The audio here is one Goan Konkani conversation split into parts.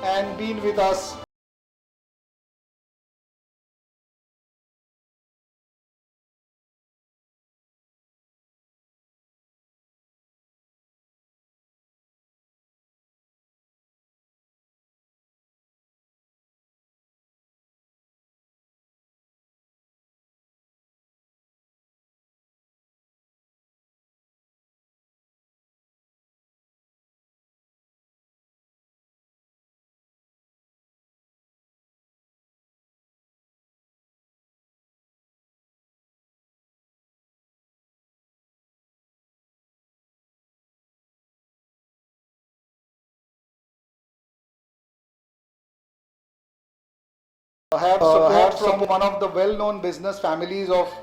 and been with us. Have support from one of the well-known business families of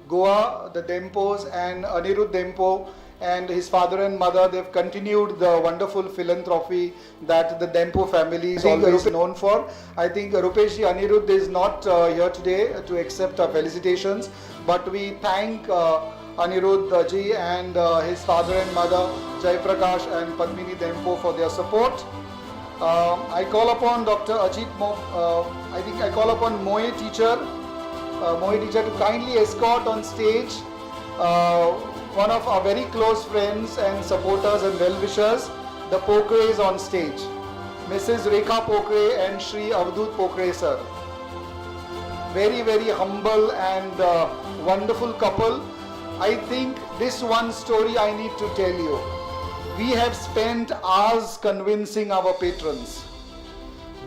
Goa, the Dempos, and Anirudh Dempo and his father and mother. They've continued the wonderful philanthropy that the Dempo family is always known for. I think Rupesh ji, Anirudh is not here today to accept our felicitations, but we thank Anirudh ji and his father and mother, Jai Prakash and Padmini Dempo, for their support. I call upon Dr. Ajit I think I call upon Moe teacher, to kindly escort on stage one of our very close friends and supporters and well-wishers, the Pokres on stage, Mrs. Rekha Pokre and Shri Avdut Pokre sir. Very, very humble and wonderful couple. I think this one story I need to tell you. We have spent hours convincing our patrons.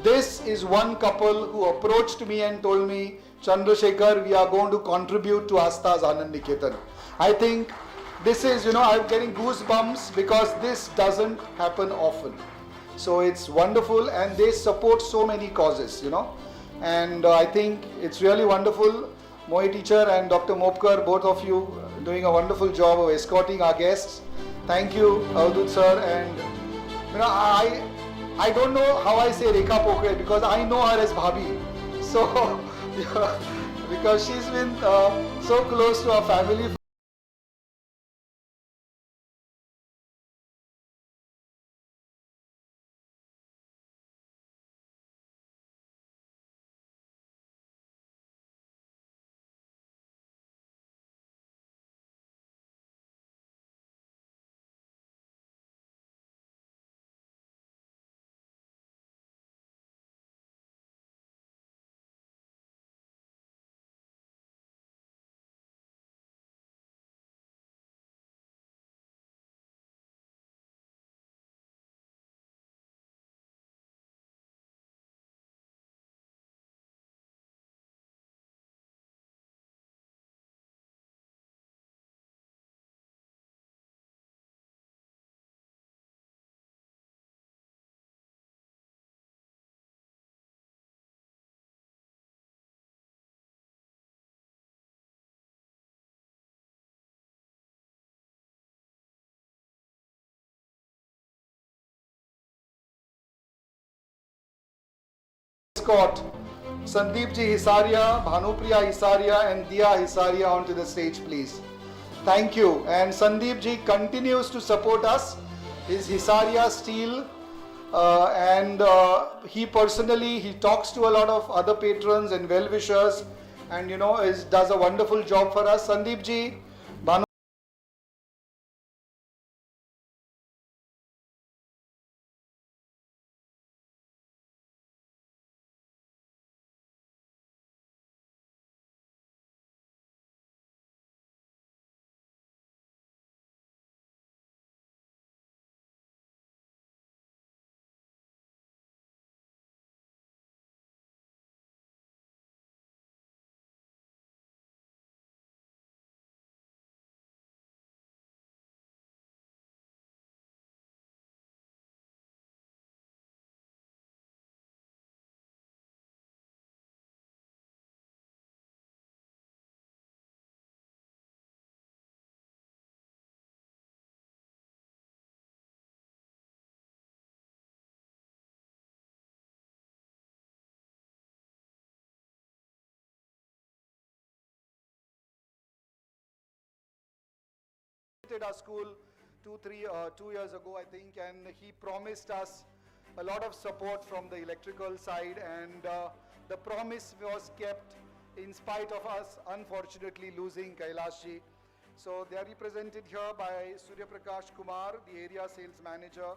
This is one couple who approached me and told me, Chandrasekhar, we are going to contribute to Astha's Anand Niketan. I think this is, I'm getting goosebumps because this doesn't happen often. So it's wonderful, and they support so many causes, And I think it's really wonderful. Moe teacher and Dr. Mopkar, both of you doing a wonderful job of escorting our guests. Thank you, Avdut sir. And I don't know how I say Rekha Pokre because I know her as Bhabhi. So, because she's been so close to our family. Escort Sandeep ji Hisaria, Bhanupriya Hisaria and Diya Hisaria onto the stage, please. Thank you. And Sandeep ji continues to support us. His Hisaria Steel, and he personally, he talks to a lot of other patrons and well-wishers, and does a wonderful job for us. Sandeep ji, Bhanu our school 2 years ago, I think, and he promised us a lot of support from the electrical side, and the promise was kept in spite of us unfortunately losing Kailash ji. So they are represented here by Suryaprakash Kumar, the area sales manager,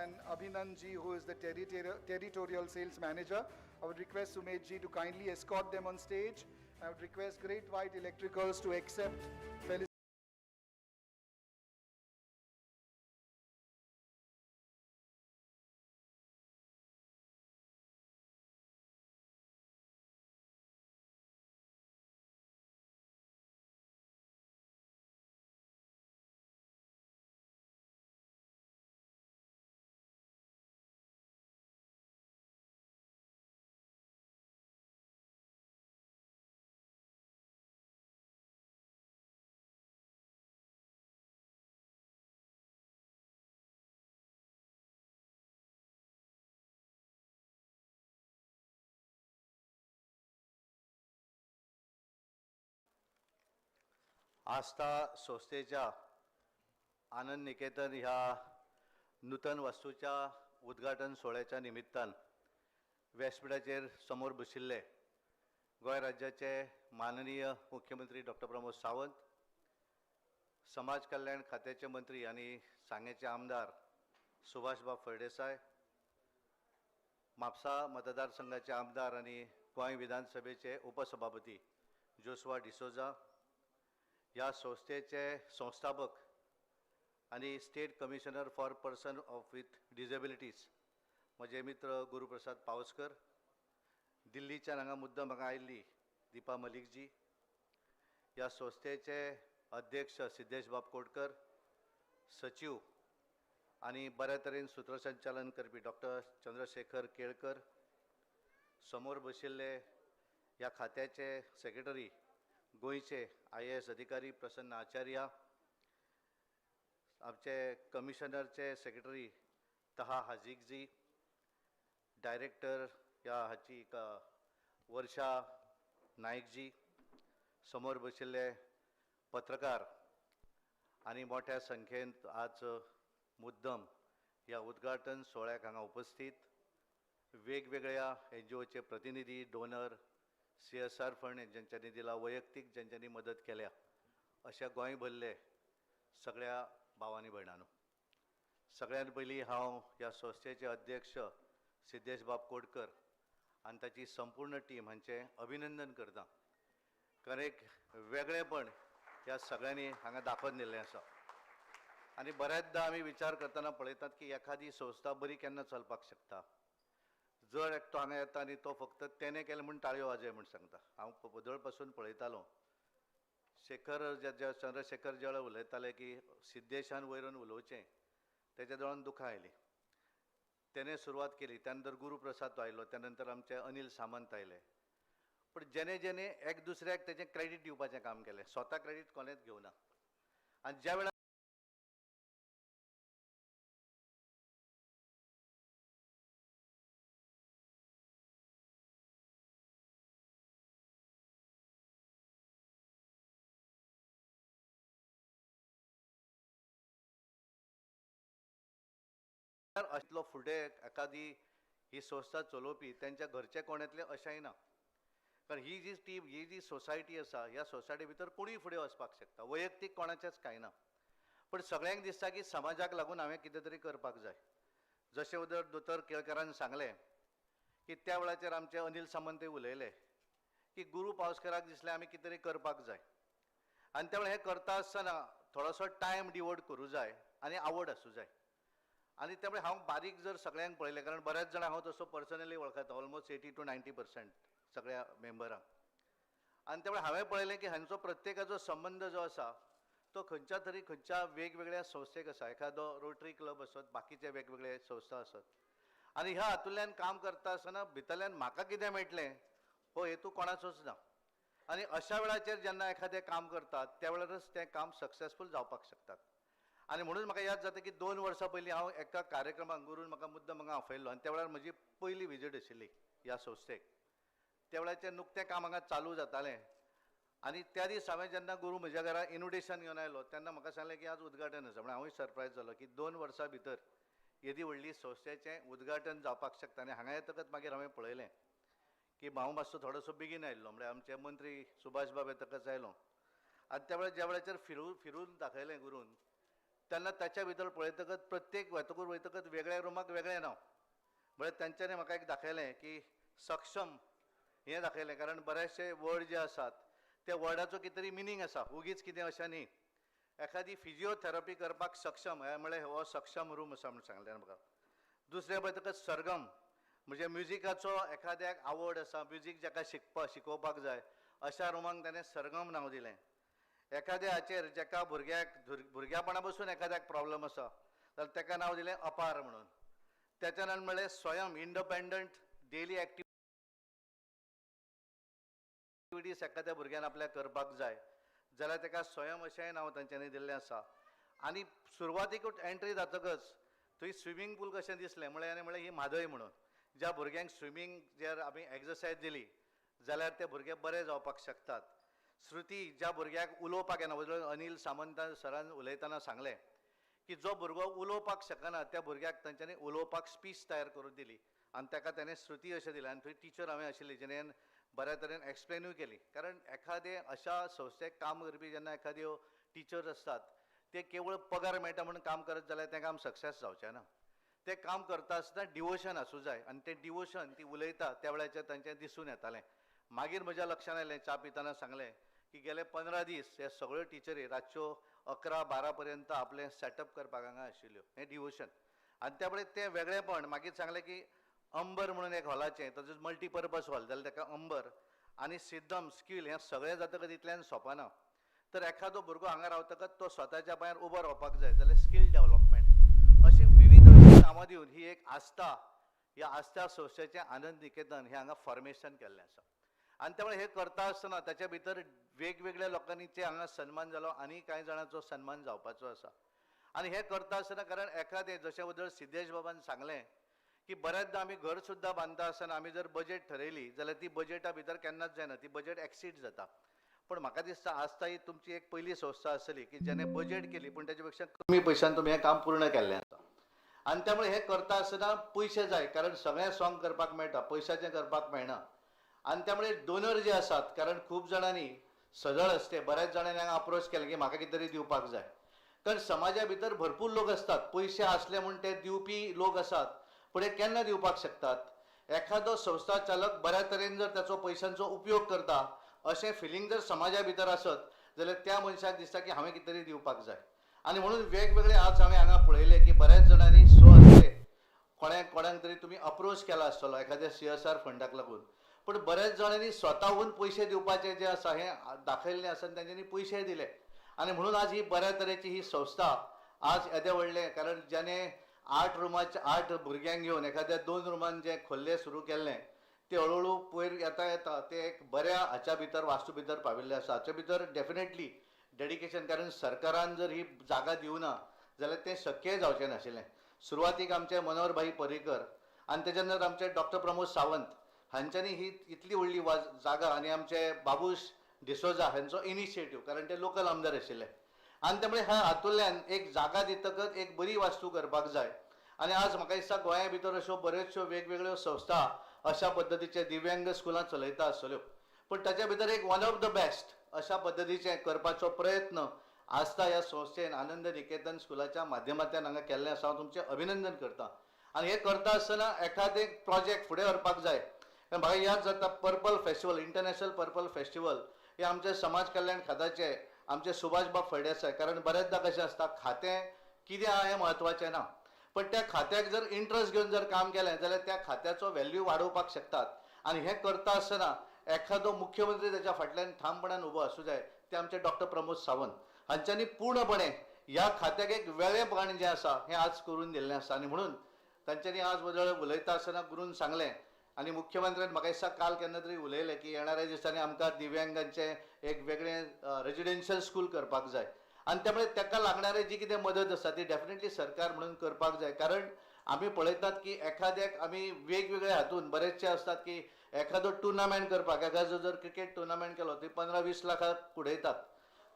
and Abhinand ji, who is the territorial sales manager. I would request Sumedh ji to kindly escort them on stage. I would request Great White Electricals to accept आस्था संस्थेच्या आनंद निकेतन ह्या नूतन वास्तूच्या उद्घाटन सोहळ्याच्या निमित्तान व्यासपीठाचेर समोर बशिल्ले गोंय राज्याचे माननीय मुख्यमंत्री डॉक्टर प्रमोद सावंत, समाज कल्याण खात्याचे मंत्री आनी सांगेचे आमदार सुभाषबाब फळदेसाय, म्हापसा मतदारसंघाचे आमदार आनी गोंय विधानसभेचे उपसभापती जोशुआ डिसोजा, ह्या संस्थेचे संस्थापक आनी state commissioner for person of with disabilities म्हजे मित्र गुरुप्रसाद पावसकर, दिल्लीच्यान हांगा मुद्दम हांगा आयिल्ली दीपा मलिकजी, ह्या संस्थेचे अध्यक्ष सिद्धेशबाब कोटकर, सचीव आनी बऱ्या तरेन सूत्रसंचालन करपी डॉक्टर चंद्रशेखर केळकर, समोर बशिल्ले ह्या खात्याचे सेक्रेटरी गोंयचे IAS अधिकारी प्रसन्न आचार्य, आमचे कमिशनरचे सेक्रेटरी तहा हाजीकजी, डायरेक्टर ह्या हाची वर्षा नायकजी, समोर बशिल्ले पत्रकार आनी मोठ्या संख्येन आज मुद्दम ह्या उद्घाटन सोहळ्याक हांगा उपस्थित वेगवेगळ्या NGOचे प्रतिनिधी, डोनर, CSR fund ज्यांच्यानी दिला, वैयक्तीक ज्यांच्यानी मदत केल्या, अशा गोंय भरले सगळ्या भावांनी भयणांनो, सगळ्यात पयलीं हांव ह्या संस्थेचे अध्यक्ष सिद्धेशबाब कोटकर आनी ताची संपूर्ण टीम हांचें अभिनंदन करता, कारण एक वेगळेपण ह्या सगळ्यांनी हांगा दाखोवन दिल्लें आसा. आनी बऱ्याचदा आमी विचार करतना पळयतात की एखादी संस्था बरी केन्ना चलपाक शकता, जर एकटो हांगा येता आनी तो फक्त तेणें केलें म्हूण टाळयो वाजय म्हूण सांगता. हांव पदळ पासून पळयतालो, शेखर जे चंद्रशेखर ज्या वेळार उलयताले की सिद्धेशान वयरून उलोवचें, तेच्या दोळ्यान दुखां आयलीं. तेणें सुरवात केली, त्या नंतर गुरुप्रसाद तो आयलो, त्या नंतर आमचे अनिल सामंत आयले. पूण जेणे जेणे एक दुसऱ्याक तेचें क्रेडीट दिवपाचें काम केलें, स्वता क्रेडीट कोणेंच घेवना. आनी ज्या वेळार असलो फुडें एखादी ही संस्था चलोवपी तेंच्या घरचे कोण येतले अशेंय ना, कारण ही जी टीम, ही जी सोसायटी आसा, ह्या सोसायटी भितर कोणूय फुडें वचपाक शकता, वैयक्तीक कोणाचेंच कांय ना. पूण सगळ्यांक दिसता की समाजाक लागून हांवें कितें तरी करपाक जाय. जशें उदर दोतोर केळकरान सांगलें की त्या वेळाचेर आमचे अनिल सामंतय उलयले की गुरू पावसकराक दिसलें आमी कितें तरी करपाक जाय, आनी त्या वेळार हें करता आसतना थोडोसो टायम डिवोट करूं जाय आनी आवड आसूं जाय. आनी त्यामुळे हांव बारीक जर सगळ्यांक पळयलें, कारण बऱ्याच जाणांक हांव तसो पर्सनली वळखता, ऑलमोस्ट 80 to 90% सगळ्या मेंबरांक. आनी त्यामुळे हांवें पळयलें की हांचो प्रत्येकाचो संबंद जो आसा तो खंयच्या तरी खंयच्या वेगवेगळ्या संस्थेक आसा, एखादो रोटरी क्लब आसत, बाकीचे वेगवेगळे संस्था आसत. आनी ह्या हातूंतल्यान काम करता आसतना भितरल्यान म्हाका कितें मेळटलें हो हेतू कोणाचोच ना. आनी अशा वेळाचेर जेन्ना एखादें काम करतात त्या वेळारच तें काम सक्सेसफूल जावपाक शकतात. आनी म्हणून म्हाका याद जाता की 2 वर्सां पयलीं हांव एका कार्यक्रमाक गुरून म्हाका मुद्दम हांगा आपयल्लो आनी त्या वेळार म्हजी पयली विजीट आशिल्ली ह्या संस्थेक. त्या वेळाचेर नुकतें काम हांगा चालू जातालें आनी त्या दीस हांवें जेन्ना गुरू म्हज्या घरा इन्विटेशन घेवन आयलो तेन्ना म्हाका सांगलें की आज उद्घाटन आसा, म्हण हांवूय सरप्रायज जालो की 2 वर्सां भितर येदी व्हडली संस्थेचें उद्घाटन जावपाक शकता. आनी हांगा येतकच मागीर हांवें पळयलें की हांव मातसो थोडोसो बेगीन आयिल्लो, म्हळ्यार आमचे मंत्री सुभाष बाब येतकच आयलो आनी त्या वेळार ज्या वेळाचेर फिरून दाखयलें गुरून, तेन्ना ताच्या भितर पळयतकच प्रत्येक वतकूर वयतकच वेगळ्या रुमाक वेगळें नांव, म्हळ्यार तांच्यांनी म्हाका एक दाखयलें की सक्षम हें दाखयलें, कारण बरेचशे वर्ड जे आसात त्या वर्डाचो कितें तरी मिनींग आसा, उगीच कितें अशें न्ही. एखादी फिजियोथेरपी करपाक सक्षम हें म्हळ्यार हो सक्षम रूम आसा म्हूण सांगलें म्हाका. दुसरें पळयतकच सरगम म्हणजे म्युजिकाचो एखाद्याक आवड आसा, म्युजीक जाका शिकोवपाक जाय अशा रुमाक ताणें सरगम नांव दिलें. एखाद्या हाचेर जाका भुरग्याक भुरग्यापणा पसून एखाद्याक प्रॉब्लम आसा जाल्यार ताका नांव दिलें अपार म्हणून. त्याच्या नंतर म्हणलें स्वयं इंडिपेंडंट डेली एक्टिविटीज एखाद्या भुरग्यान आपल्याक करपाक जाय जाल्यार ताका स्वयं अशेंय नांव तांच्यांनी दिल्लें आसा. आनी सुरवातीकूच एंट्री जातकच थंय स्विमींग पूल कशें दिसलें, म्हळ्यार आनी म्हळ्यार ही म्हादय म्हणून ज्या भुरग्यांक स्विमींग जर आमी एक्सरसायज दिली जाल्यार ते भुरगे बरे जावपाक शकतात. श्रुती ज्या भुरग्याक उलोवपाक येना, अनिल सामंत सरान उलयतना सांगलें की जो भुरगो उलोवपाक शकना त्या भुरग्याक तांच्यांनी उलोवपाक स्पीच तयार करून दिली आनी ताका ताणें श्रुती अशें दिलें. आनी थंय टिचर हांवें आशिल्ली जेणें बऱ्या तरेन एक्सप्लेनूय केली, कारण एखादे अशा संस्थेक काम करपी जेन्ना एखाद्यो टिचर्स आसतात ते केवळ पगार मेळटा म्हणून काम करत जाल्यार तें काम सक्सेस जावचें ना. तें काम करता आसतना डिवोशन आसूं जाय आनी तें डिवोशन ती उलयता त्या वेळाचेर तांचें दिसून येतालें. मागीर म्हज्या लक्षांत आयलें, च्या पितना सांगलें की गेले 15 दीस हे सगळ्यो टिचरी रातच्यो 11-12 पर्यंत आपलें सेटअप करपाक हांगा आशिल्ल्यो, हें डिवोशन. आनी त्या वेळार तें वेगळेपण मागीर सांगलें की अंबर म्हणून एक हॉलाचें, तशेंच मल्टीपर्पज हॉल जाल्यार ताका अंबर आनी सिद्धम स्कील हें सगळें जातकच इतल्यान सोंपना. तर एखादो भुरगो हांगा रावतकच तो स्वताच्या पांयार उबो रावपाक जाय जाल्यार स्कील डेव्हलपमेंट अशी विविध कामां दिवन ही एक आस्था, ह्या आस्था संस्थेचें आनंद निकेतन हें हांगा फॉर्मेशन केल्लें आसा. आनी त्यामुळे हें करता आसतना ताच्या भितर वेगवेगळ्या लोकांनी ते हांगा सन्मान जालो आनी कांय जाणांचो सन्मान जावपाचो आसा. आनी हें करता आसतना कारण एखादें जशें बद्दल सिद्धेश बाबान सांगलें की बऱ्याचदा आमी घर सुद्दां बांदता आसतना आमी जर बजेट ठरयली जाल्यार ती बजेटा भितर केन्नाच जायना, ती बजेट एक्सीड जाता. पूण म्हाका दिसता आस्था ही तुमची एक पयली संस्था आसतली की जेणे बजेट केली पूण ताच्या पेक्षा कमी पयशान तुमी हें काम पूर्ण केल्लें आसा. आनी त्यामुळे हें करता आसतना पयशे जाय, कारण सगळें सॉंग करपाक मेळटा, पयशाचें करपाक मेळना. आनी त्यामुळे डोनर जे आसात, कारण खूब जाणांनी सदळ असते बऱ्याच जाणांनी हांगा अप्रोच केलें की म्हाका कितें तरी दिवपाक जाय, कारण समाजा भितर भरपूर लोक आसतात पयशे आसले म्हूण ते दिवपी लोक आसात, पूण हे केन्ना दिवपाक शकतात? एखादो संस्था चालक बऱ्या तरेन जर ताचो पयशांचो उपयोग करता अशें फिलींग जर समाजा भितर आसत जाल्यार त्या मनशाक दिसता की हांवें कितें तरी दिवपाक जाय. आनी म्हणून वेगवेगळे आज हांवें हांगा पळयलें की बऱ्याच जाणांनी स्व कोणाक कोणाक तरी तुमी अप्रोच केला आसतलो एखाद्या CSR फंडाक लागून, पूण बऱ्याच जाणांनी स्वताहून पयशे दिवपाचें जें आसा हें दाखयल्लें आसा आनी तांच्यांनी पयशे दिले. आनी म्हणून आज ही बऱ्या तरेची ही संस्था आज येदें व्हडलें, कारण ज्याने 8 रुमाचे 8 भुरग्यांक घेवन एखाद्या 2 रुमान जें खोल्ले सुरू केल्लें ते हळुहळू पयर येता येता ते एक बऱ्या हाच्या भितर वास्तू भितर पाविल्ले आसा. हाच्या भितर डेफिनेटली डेडिकेशन, कारण सरकारान जर ही जागा दिवना जाल्यार तें शक्यय जावचें नाशिल्लें. सुरवातीक आमचे मनोहर भाई पर्रीकर आनी तेच्या नंतर आमचे डॉक्टर प्रमोद सावंत हांच्यांनी ही इतली व्हडली जागा आनी आमचे बाबूश डिसोजा हांचो इनिशिएटीव, कारण ते लोकल आमदार आशिल्ले आनी त्यामुळे ह्या हातूंतल्यान एक जागा दितकच एक बरी वास्तू करपाक जाय. आनी आज म्हाका दिसता गोंया भितर अश्यो बऱ्योचश्यो वेगवेगळ्यो संस्था अशा पद्दतीचे दिव्यांग स्कुलां चलयता आसतल्यो, पूण ताच्या भितर एक वन ऑफ the best अशा पद्दतीचें करपाचो प्रयत्न आस्था ह्या संस्थेन आनंद निकेतन स्कुलाच्या माध्यमांतल्यान हांगा केल्लें आसा. हांव तुमचें अभिनंदन करता. आनी हें करता आसतना एखादें प्रोजेक्ट फुडें व्हरपाक जाय, कारण म्हाका याद जाता purple festival, international purple festival हे आमचे समाज कल्याण खात्याचे आमचे सुभाष बाब फळदेसाय, कारण बऱ्याचदा कशें आसता खातें कितें आहा हें म्हत्वाचें ना, पण त्या खात्याक जर इंट्रस्ट घेवन जर काम केलें जाल्यार त्या खात्याचो व्हॅल्यू वाडोवपाक शकतात. आनी हें करता आसतना एखादो मुख्यमंत्री ताच्या फाटल्यान ठामपणान उबो आसूं जाय, ते आमचे डॉक्टर प्रमोद सावंत हांच्यांनी पूर्णपणे ह्या खात्याक एक वेगळेपण जें आसा हें आज करून दिल्लें आसा. आनी म्हणून तांच्यांनी आज बदल उलयता आसतना गुरून सांगलें आनी मुख्यमंत्र्यान म्हाका दिसता काल केन्ना तरी उलयलें की येणाऱ्या दिसांनी आमकां दिव्यांगांचें एक वेगळें रेजिडेन्शियल स्कूल करपाक जाय आनी त्यामुळे ताका लागणारे जी कितें मदत आसा ती डेफिनेटली सरकार म्हणून करपाक जाय. कारण आमी पळयतात की एखाद्याक आमी वेगवेगळ्या हातून बरेचशे आसतात की एखादो टुर्नामेंट करपाक, एखादो जर क्रिकेट टुर्नामेंट केलो ती 15-20 लाखाक उडयतात,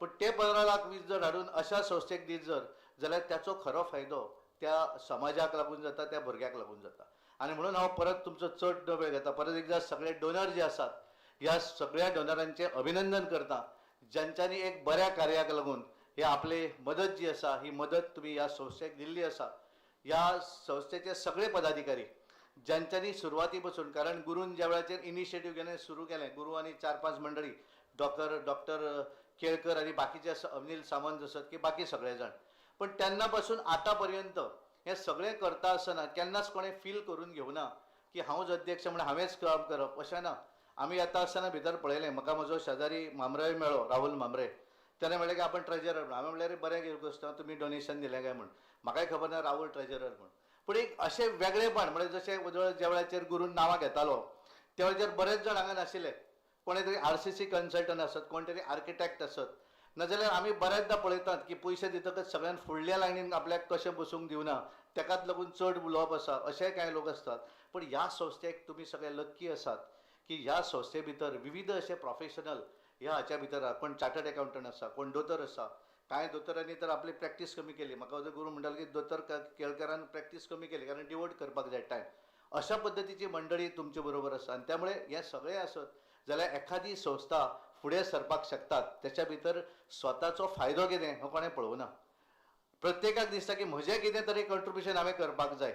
पूण ते 15 लाख 20 जर हाडून अशा संस्थेक दीत जर जाल्यार त्याचो खरो फायदो त्या समाजाक लागून जाता, त्या भुरग्याक लागून जाता. आनी म्हणून हांव परत तुमचो चड वेळ घेता. परत एकदा सगळे डोनर जे आसात, ह्या सगळ्या डोनरांचें अभिनंदन करता, ज्यांच्यांनी एक बऱ्या कार्याक लागून हे आपले मदत जी आसा ही मदत तुमी ह्या संस्थेक दिल्ली आसा. ह्या संस्थेचे सगळे पदाधिकारी ज्यांच्यांनी सुरवाती पासून, कारण गुरून ज्या वेळाचेर इनिशिएटीव घेवन सुरू केलें, गुरू आनी चार पांच मंडळी, डॉक्टर केळकर आनी बाकीचे अनिल सामंत आसत की बाकी सगळे जाण, पण तेन्ना पासून आतां पर्यंत हें सगळें करता आसतना केन्नाच कोणें फील करून घेवना की हांवच अध्यक्ष म्हण हांवेंच काम करप, अशें ना. आमी येता आसतना भितर पळयलें, म्हाका म्हजो शेजारी म्हांबरे मेळ्ळो, राहुल म्हांबरे. तेणें म्हणलें की आपण ट्रेजरर म्हण. हांवें म्हणलें बरें गोश्ट, तुमी डोनेशन दिलें काय म्हण. म्हाकाय खबर ना राहुल ट्रेजरर म्हण. पूण एक अशें वेगळेपण म्हळ्यार जशें ज्या वेळाचेर गुरून नांवां घेतालो त्या वेळाचेर बरेच जाण हांगा नाशिल्ले. कोणे तरी आरसीसी कन्सल्टंट आसत, कोण तरी आर्किटेक्ट आसत, नाजाल्यार आमी बऱ्याचदा पळयतात की पयशे दितकच सगळ्यान फुडल्या लायनीन आपल्याक कशें बसूंक दिवना तेकाच लागून चड उलोवप आसा, अशेय कांय लोक आसतात. पूण ह्या संस्थेक तुमी सगळे लक्की आसात की ह्या संस्थे भितर विविध अशे प्रोफेशनल ह्या हाच्या भितर आसा. कोण चार्टर्ड एकावंटंट आसा, कोण दोतोर आसा. कांय दोतोरांनी तर आपली प्रॅक्टीस कमी केली. म्हाका म्हजो गुरू म्हणटालो की दोतोर केळकरान प्रॅक्टीस कमी केली कारण डिवोट करपाक जाय टायम. अशा पद्दतीची मंडळी तुमचे बरोबर आसा आनी त्यामुळे हें सगळें आसत जाल्यार एखादी संस्था फुडें सरपाक शकतात. त्याच्या भितर स्वताचो फायदो कितें हो कोणें पळोवना. प्रत्येकाक दिसता की म्हजें कितें तरी कंट्रिब्युशन हांवें करपाक जाय,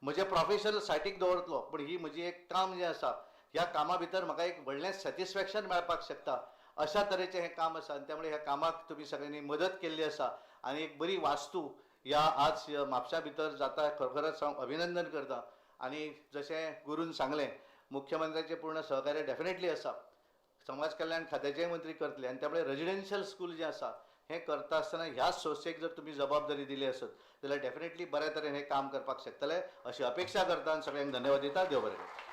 म्हजें प्रोफेशनल सायटीक दवरतलो, पूण ही म्हजी एक काम जें आसा ह्या कामा भितर म्हाका एक व्हडलें सॅटिस्फॅक्शन मेळपाक शकता, अशा तरेचें हें काम आसा. आनी त्यामुळे ह्या कामाक तुमी सगळ्यांनी मदत केल्ली आसा आनी एक बरी वास्तू ह्या आज म्हापशा भितर जाता, खरोखरच हांव अभिनंदन करता. आनी जशें गुरून सांगलें, मुख्यमंत्र्याचें पूर्ण सहकार्य डेफिनेटली आसा, समाज कल्याण खात्याचेय मंत्री करतले आनी त्यामुळे रेजिडेन्शियल स्कूल जें आसा हें करता आसतना ह्या संस्थेक जर तुमी जबाबदारी दिली आसत जाल्यार डेफिनेटली बऱ्या तरेन हें काम करपाक शकतले अशी अपेक्षा करता आनी सगळ्यांक धन्यवाद दिता. देव बरें करूं.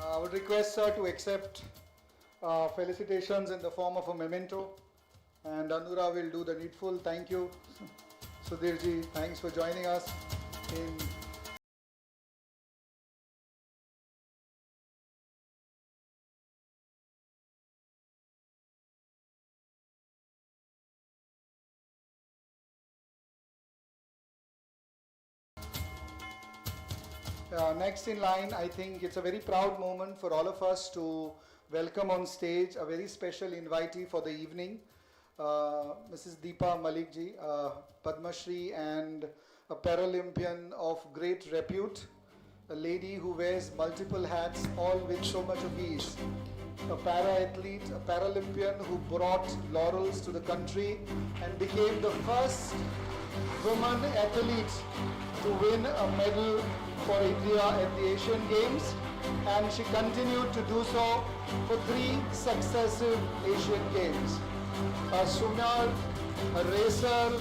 I would request sir to accept felicitations in the form of a memento, and Anura will do the needful. Thank you, Sudhir ji. Thanks for joining us in next in line, I think it's a very proud moment for all of us to welcome on stage a very special invitee for the evening, Mrs. Deepa Malik ji, Padmashree and a Paralympian of great repute, a lady who wears multiple hats, all with so much of ease. A para-athlete, a Paralympian who brought laurels to the country and became the first woman athlete to win a medal for India at the Asian Games, and she continued to do so for 3 successive Asian Games. A swimmer, a racer,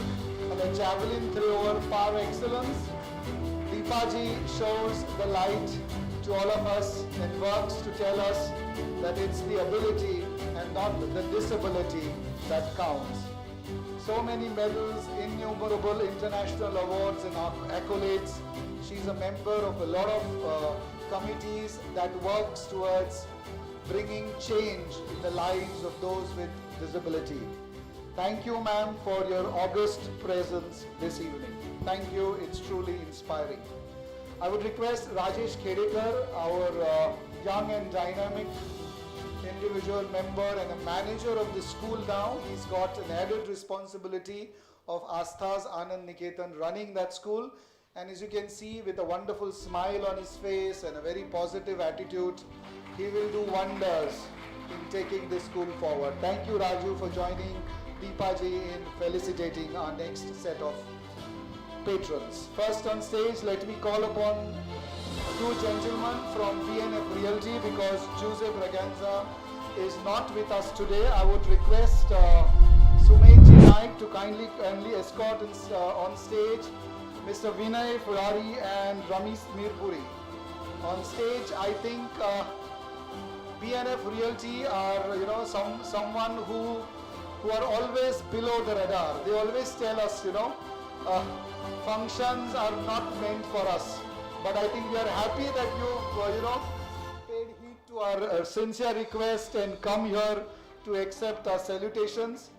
and a javelin thrower par excellence, Deepa ji shows the light to all of us and works to tell us that it's the ability and not the disability that counts. So many medals, innumerable international awards and accolades. She's a member of a lot of committees that works towards bringing change in the lives of those with disability. Thank you, ma'am, for your august presence this evening. Thank you, it's truly inspiring. I would request Rajesh Khedekar, our young and dynamic individual member and a manager of the school now. He's got an added responsibility of Aastha's Anand Niketan running that school. And as you can see, with a wonderful smile on his face and a very positive attitude, he will do wonders in taking this school forward. Thank you, Raju, for joining Deepa ji in felicitating our next set of patrons. First on stage, let me call upon two gentlemen from BNF Realty, because Jose Braganza is not with us today. I would request Sumedh Ji Naik to kindly escort on stage Mr. Vinay Ferrari and Ramesh Mirpuri. On stage, I think BNF Realty are, someone who are always below the radar. They always tell us, functions are not meant for us. But I think we are happy that you, paid heed to our sincere request and come here to accept our salutations.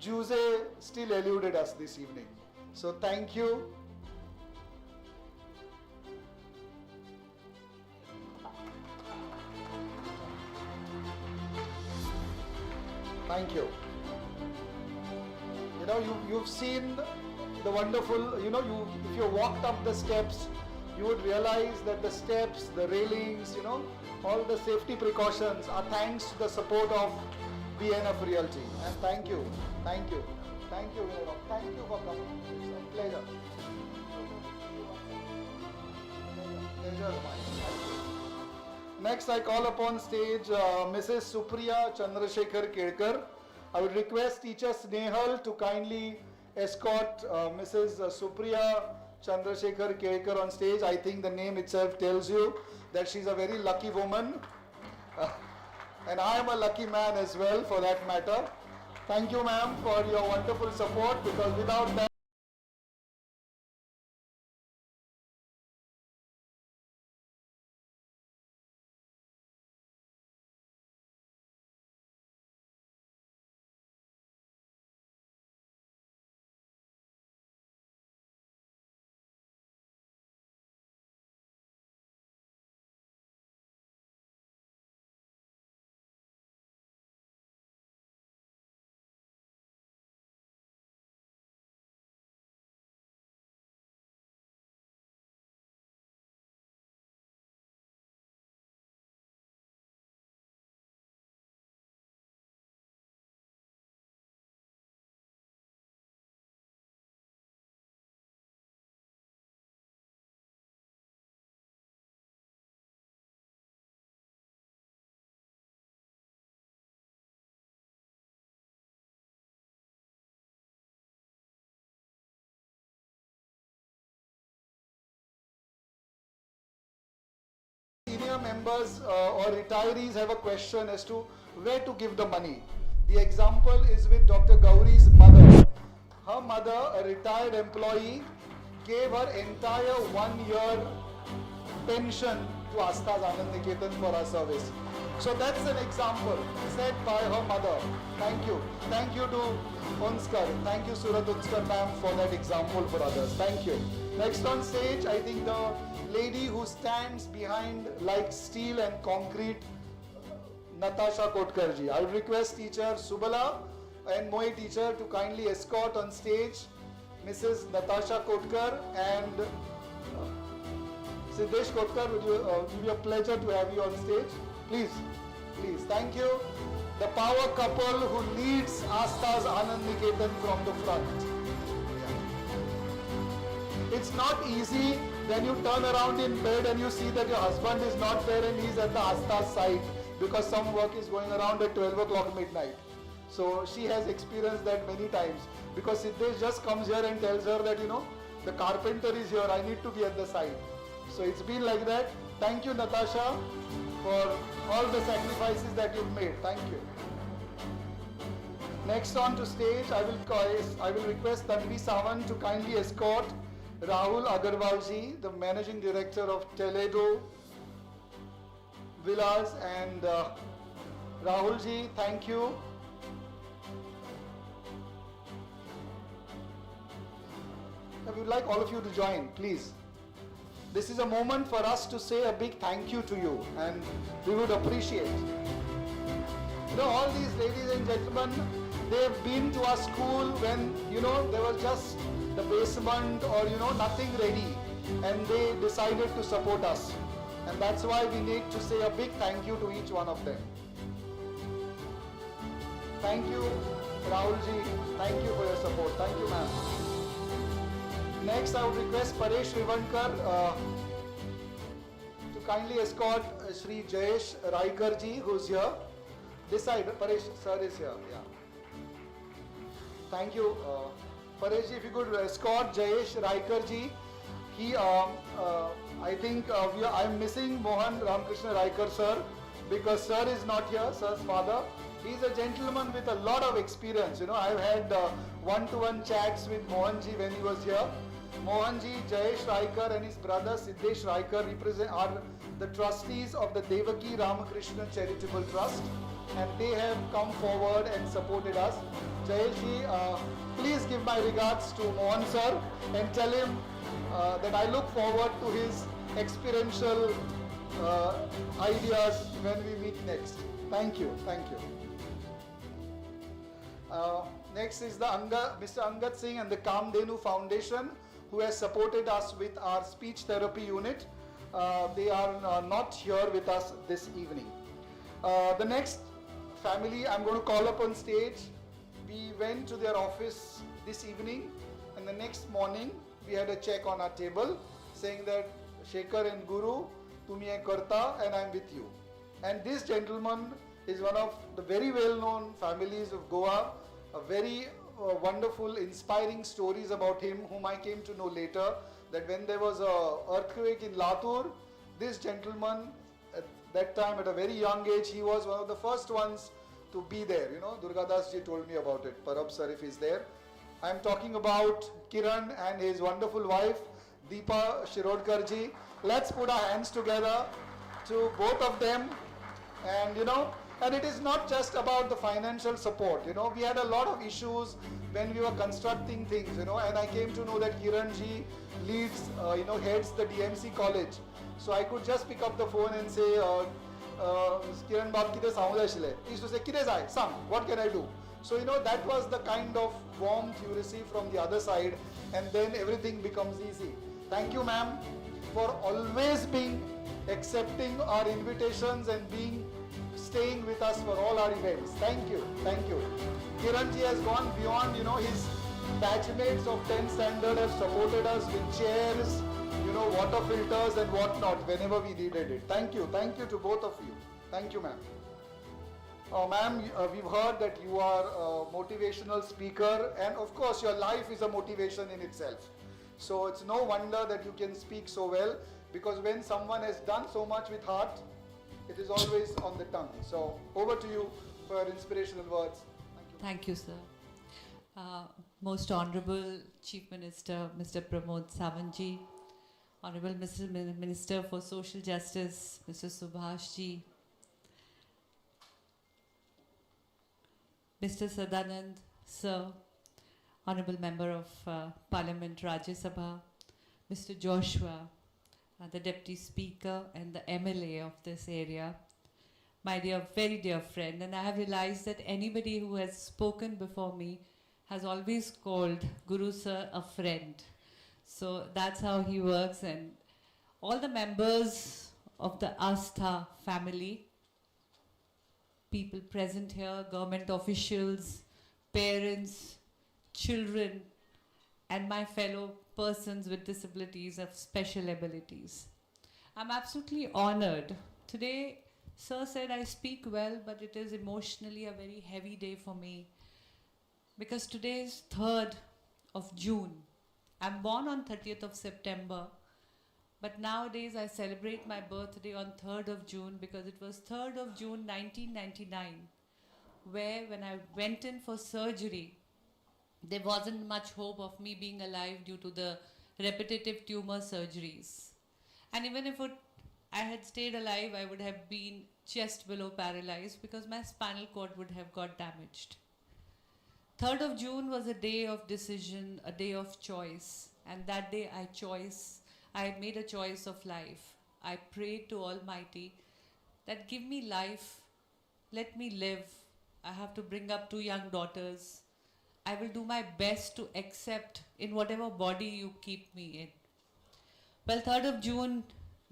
Juse still eluded us this evening. So thank you. Thank you. You know, you've seen the wonderful, you know, if you walked up the steps, you would realize that the steps, the railings, you know, all the safety precautions are thanks to the support of BNF Realty. And thank you, thank you, thank you, Vinod. Thank you for coming. It's a pleasure. Pleasure is mine. Thank you. Next, I call upon stage Mrs. Supriya Chandrasekhar Kelkar. I would request teacher Snehal to kindly escort Mrs. Supriya Chandrasekhar Kelkar on stage. I think the name itself tells you that she's a very lucky woman. And I am a lucky man as well, for that matter. Thank you, ma'am, for your wonderful support, because without that, senior members or retirees have a question as to where to give the money. The example is with Dr. Gowri's mother. Her mother, a retired employee, gave her entire 1 year pension to Astha's Anand Niketan for her service. So that's an example set by her mother. Thank you. Thank you to Unskar. Thank you, Surat Unskar ma'am, for that example for others. Thank you. Next on stage, I think the lady who stands behind like steel and concrete, Natasha Kotkar ji. I would request teacher Subala and Moe teacher to kindly escort on stage Mrs. Natasha Kotkar and Siddesh Kotkar. Would you it be a pleasure to have you on stage. Please, please, thank you. The power couple who leads Astha's Anand Niketan from the front. Yeah. It's not easy when you turn around in bed and you see that your husband is not there and he's at the Astha site because some work is going around at 12 o'clock midnight. So she has experienced that many times because Siddesh just comes here and tells her that, you know, the carpenter is here, I need to be at the site. So it's been like that. Thank you, Natasha, for all the sacrifices that you've made. Thank you. Next on to stage, I will request Tanvi Sawant to kindly escort Rahul Agarwal ji, the Managing Director of Toledo Villas, and Rahul ji, thank you. I would like all of you to join, please. This is a moment for us to say a big thank you to you, and we would appreciate. You know, all these ladies and gentlemen, they've been to our school when, you know, there was just the basement or, you know, nothing ready, and they decided to support us. And that's why we need to say a big thank you to each one of them. Thank you, Rahul ji. Thank you for your support. Thank you, ma'am. Next, I would request Paresh Rivankar to kindly escort Shri Jayesh Raikar ji, who's here. This side, Paresh sir is here. Yeah. Thank you. Paresh ji, if you could escort Jayesh Raikar ji. He, I think I'm missing Mohan Ramakrishna Raikar sir, because sir is not here, sir's father. He's a gentleman with a lot of experience. You know, I've had one-to-one chats with Mohan ji when he was here. Mohan ji, Jayesh Raikar and his brother Siddesh Raikar are the trustees of the Devaki Ramakrishna Charitable Trust. and they have come forward and supported us. Jayesh, please give my regards to Mohan sir and tell him that I look forward to his experiential ideas when we meet next. Thank you, thank you. Next is the Mr. Angad Singh and the Kamdhenu Foundation, who has supported us with our speech therapy unit. They are not here with us this evening. The next family I'm going to call up on stage. We went to their office this evening, and the next morning we had a check on our table saying that Shekhar and Guru, tumi हे करता and I'm with you. And this gentleman is one of the very well-known families of Goa, a very wonderful, inspiring stories about him, whom I came to know later, that when there was a earthquake in Latur, this gentleman at that time at a very young age, he was one of the first ones to be there. You know, Durgadas ji told me about it. Parab sir, if he's there. I'm talking about Kiran and his wonderful wife, Deepa Shirodkar ji. Let's put our hands together to both of them. And you know, and it is not just about the financial support. You know, we had a lot of issues when we were constructing things, you know, and I came to know that Kiran ji leads, you know, heads the DMC college. So I could just pick up the phone and say, Kiran Bab कितें सांगूं जाय आशिल्लें. He used to say, कितें जाय, सांग, what can I do? So, you know, that was the kind of warmth you receive from the other side, and then everything becomes easy. Thank you, ma'am, for always being accepting our invitations and staying with us for all our events. Thank you, thank you. Kiran ji has gone beyond, you know, his batchmates of 10th standard have supported us with chairs, you know, water filters and whatnot whenever we needed it. Thank you to both of you. Thank you, ma'am. Ma'am, we've heard that you are a motivational speaker, and of course your life is a motivation in itself. So it's no wonder that you can speak so well, because when someone has done so much with heart, it is always on the tongue. So over to you for your inspirational words. Thank you. Thank you, sir. Most Honorable Chief Minister, Mr. Pramod Sawant ji, Honorable Mr. Minister for Social Justice, Mr. Subhash ji, Mr. Sadanand, sir, Honorable Member of Parliament, Rajya Sabha, Mr. Joshua, the Deputy Speaker and the MLA of this area, my dear, very dear friend. And I have realized that anybody who has spoken before me has always called Guru sir a friend. So that's how he works. And all the members of the Aastha family, people present here, government officials, parents, children, and my fellow persons with disabilities of special abilities. I'm absolutely honored. Today, sir said I speak well, but it is emotionally a very heavy day for me because today is 3rd of June. I'm born on 30th of September, but nowadays I celebrate my birthday on 3rd of June because it was 3rd of June 1999 where when I went in for surgery, there wasn't much hope of me being alive due to the repetitive tumor surgeries. And even if I had stayed alive, I would have been chest below paralyzed because my spinal cord would have got damaged. 3rd of June was a day of decision, a day of choice. And that day I made a choice of life. I prayed to Almighty that give me life, let me live. I have to bring up 2 young daughters. I will do my best to accept in whatever body you keep me in. Well, 3rd of June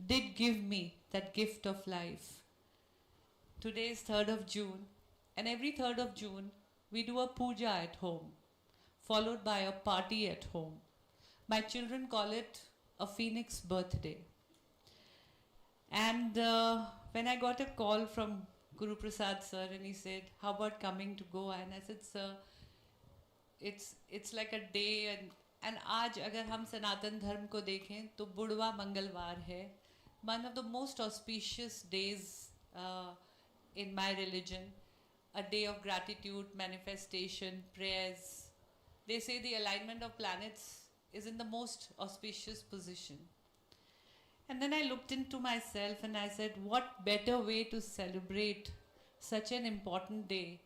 did give me that gift of life. Today is 3rd of June, and every 3rd of June, we do a puja at home, followed by a party at home. My children call it a phoenix birthday. And when I got a call from Guru Prasad sir, and he said, how about coming to Goa? And I said, sir, it's like a day, and आज अगर हम सनातन धर्म को देखें तो बुढ़वा मंगलवार है, one of the most auspicious days in my religion, a day of gratitude, manifestation, prayers. They say the alignment of planets is in the most auspicious position. And then I looked into myself and I said, what better way to celebrate such an important day,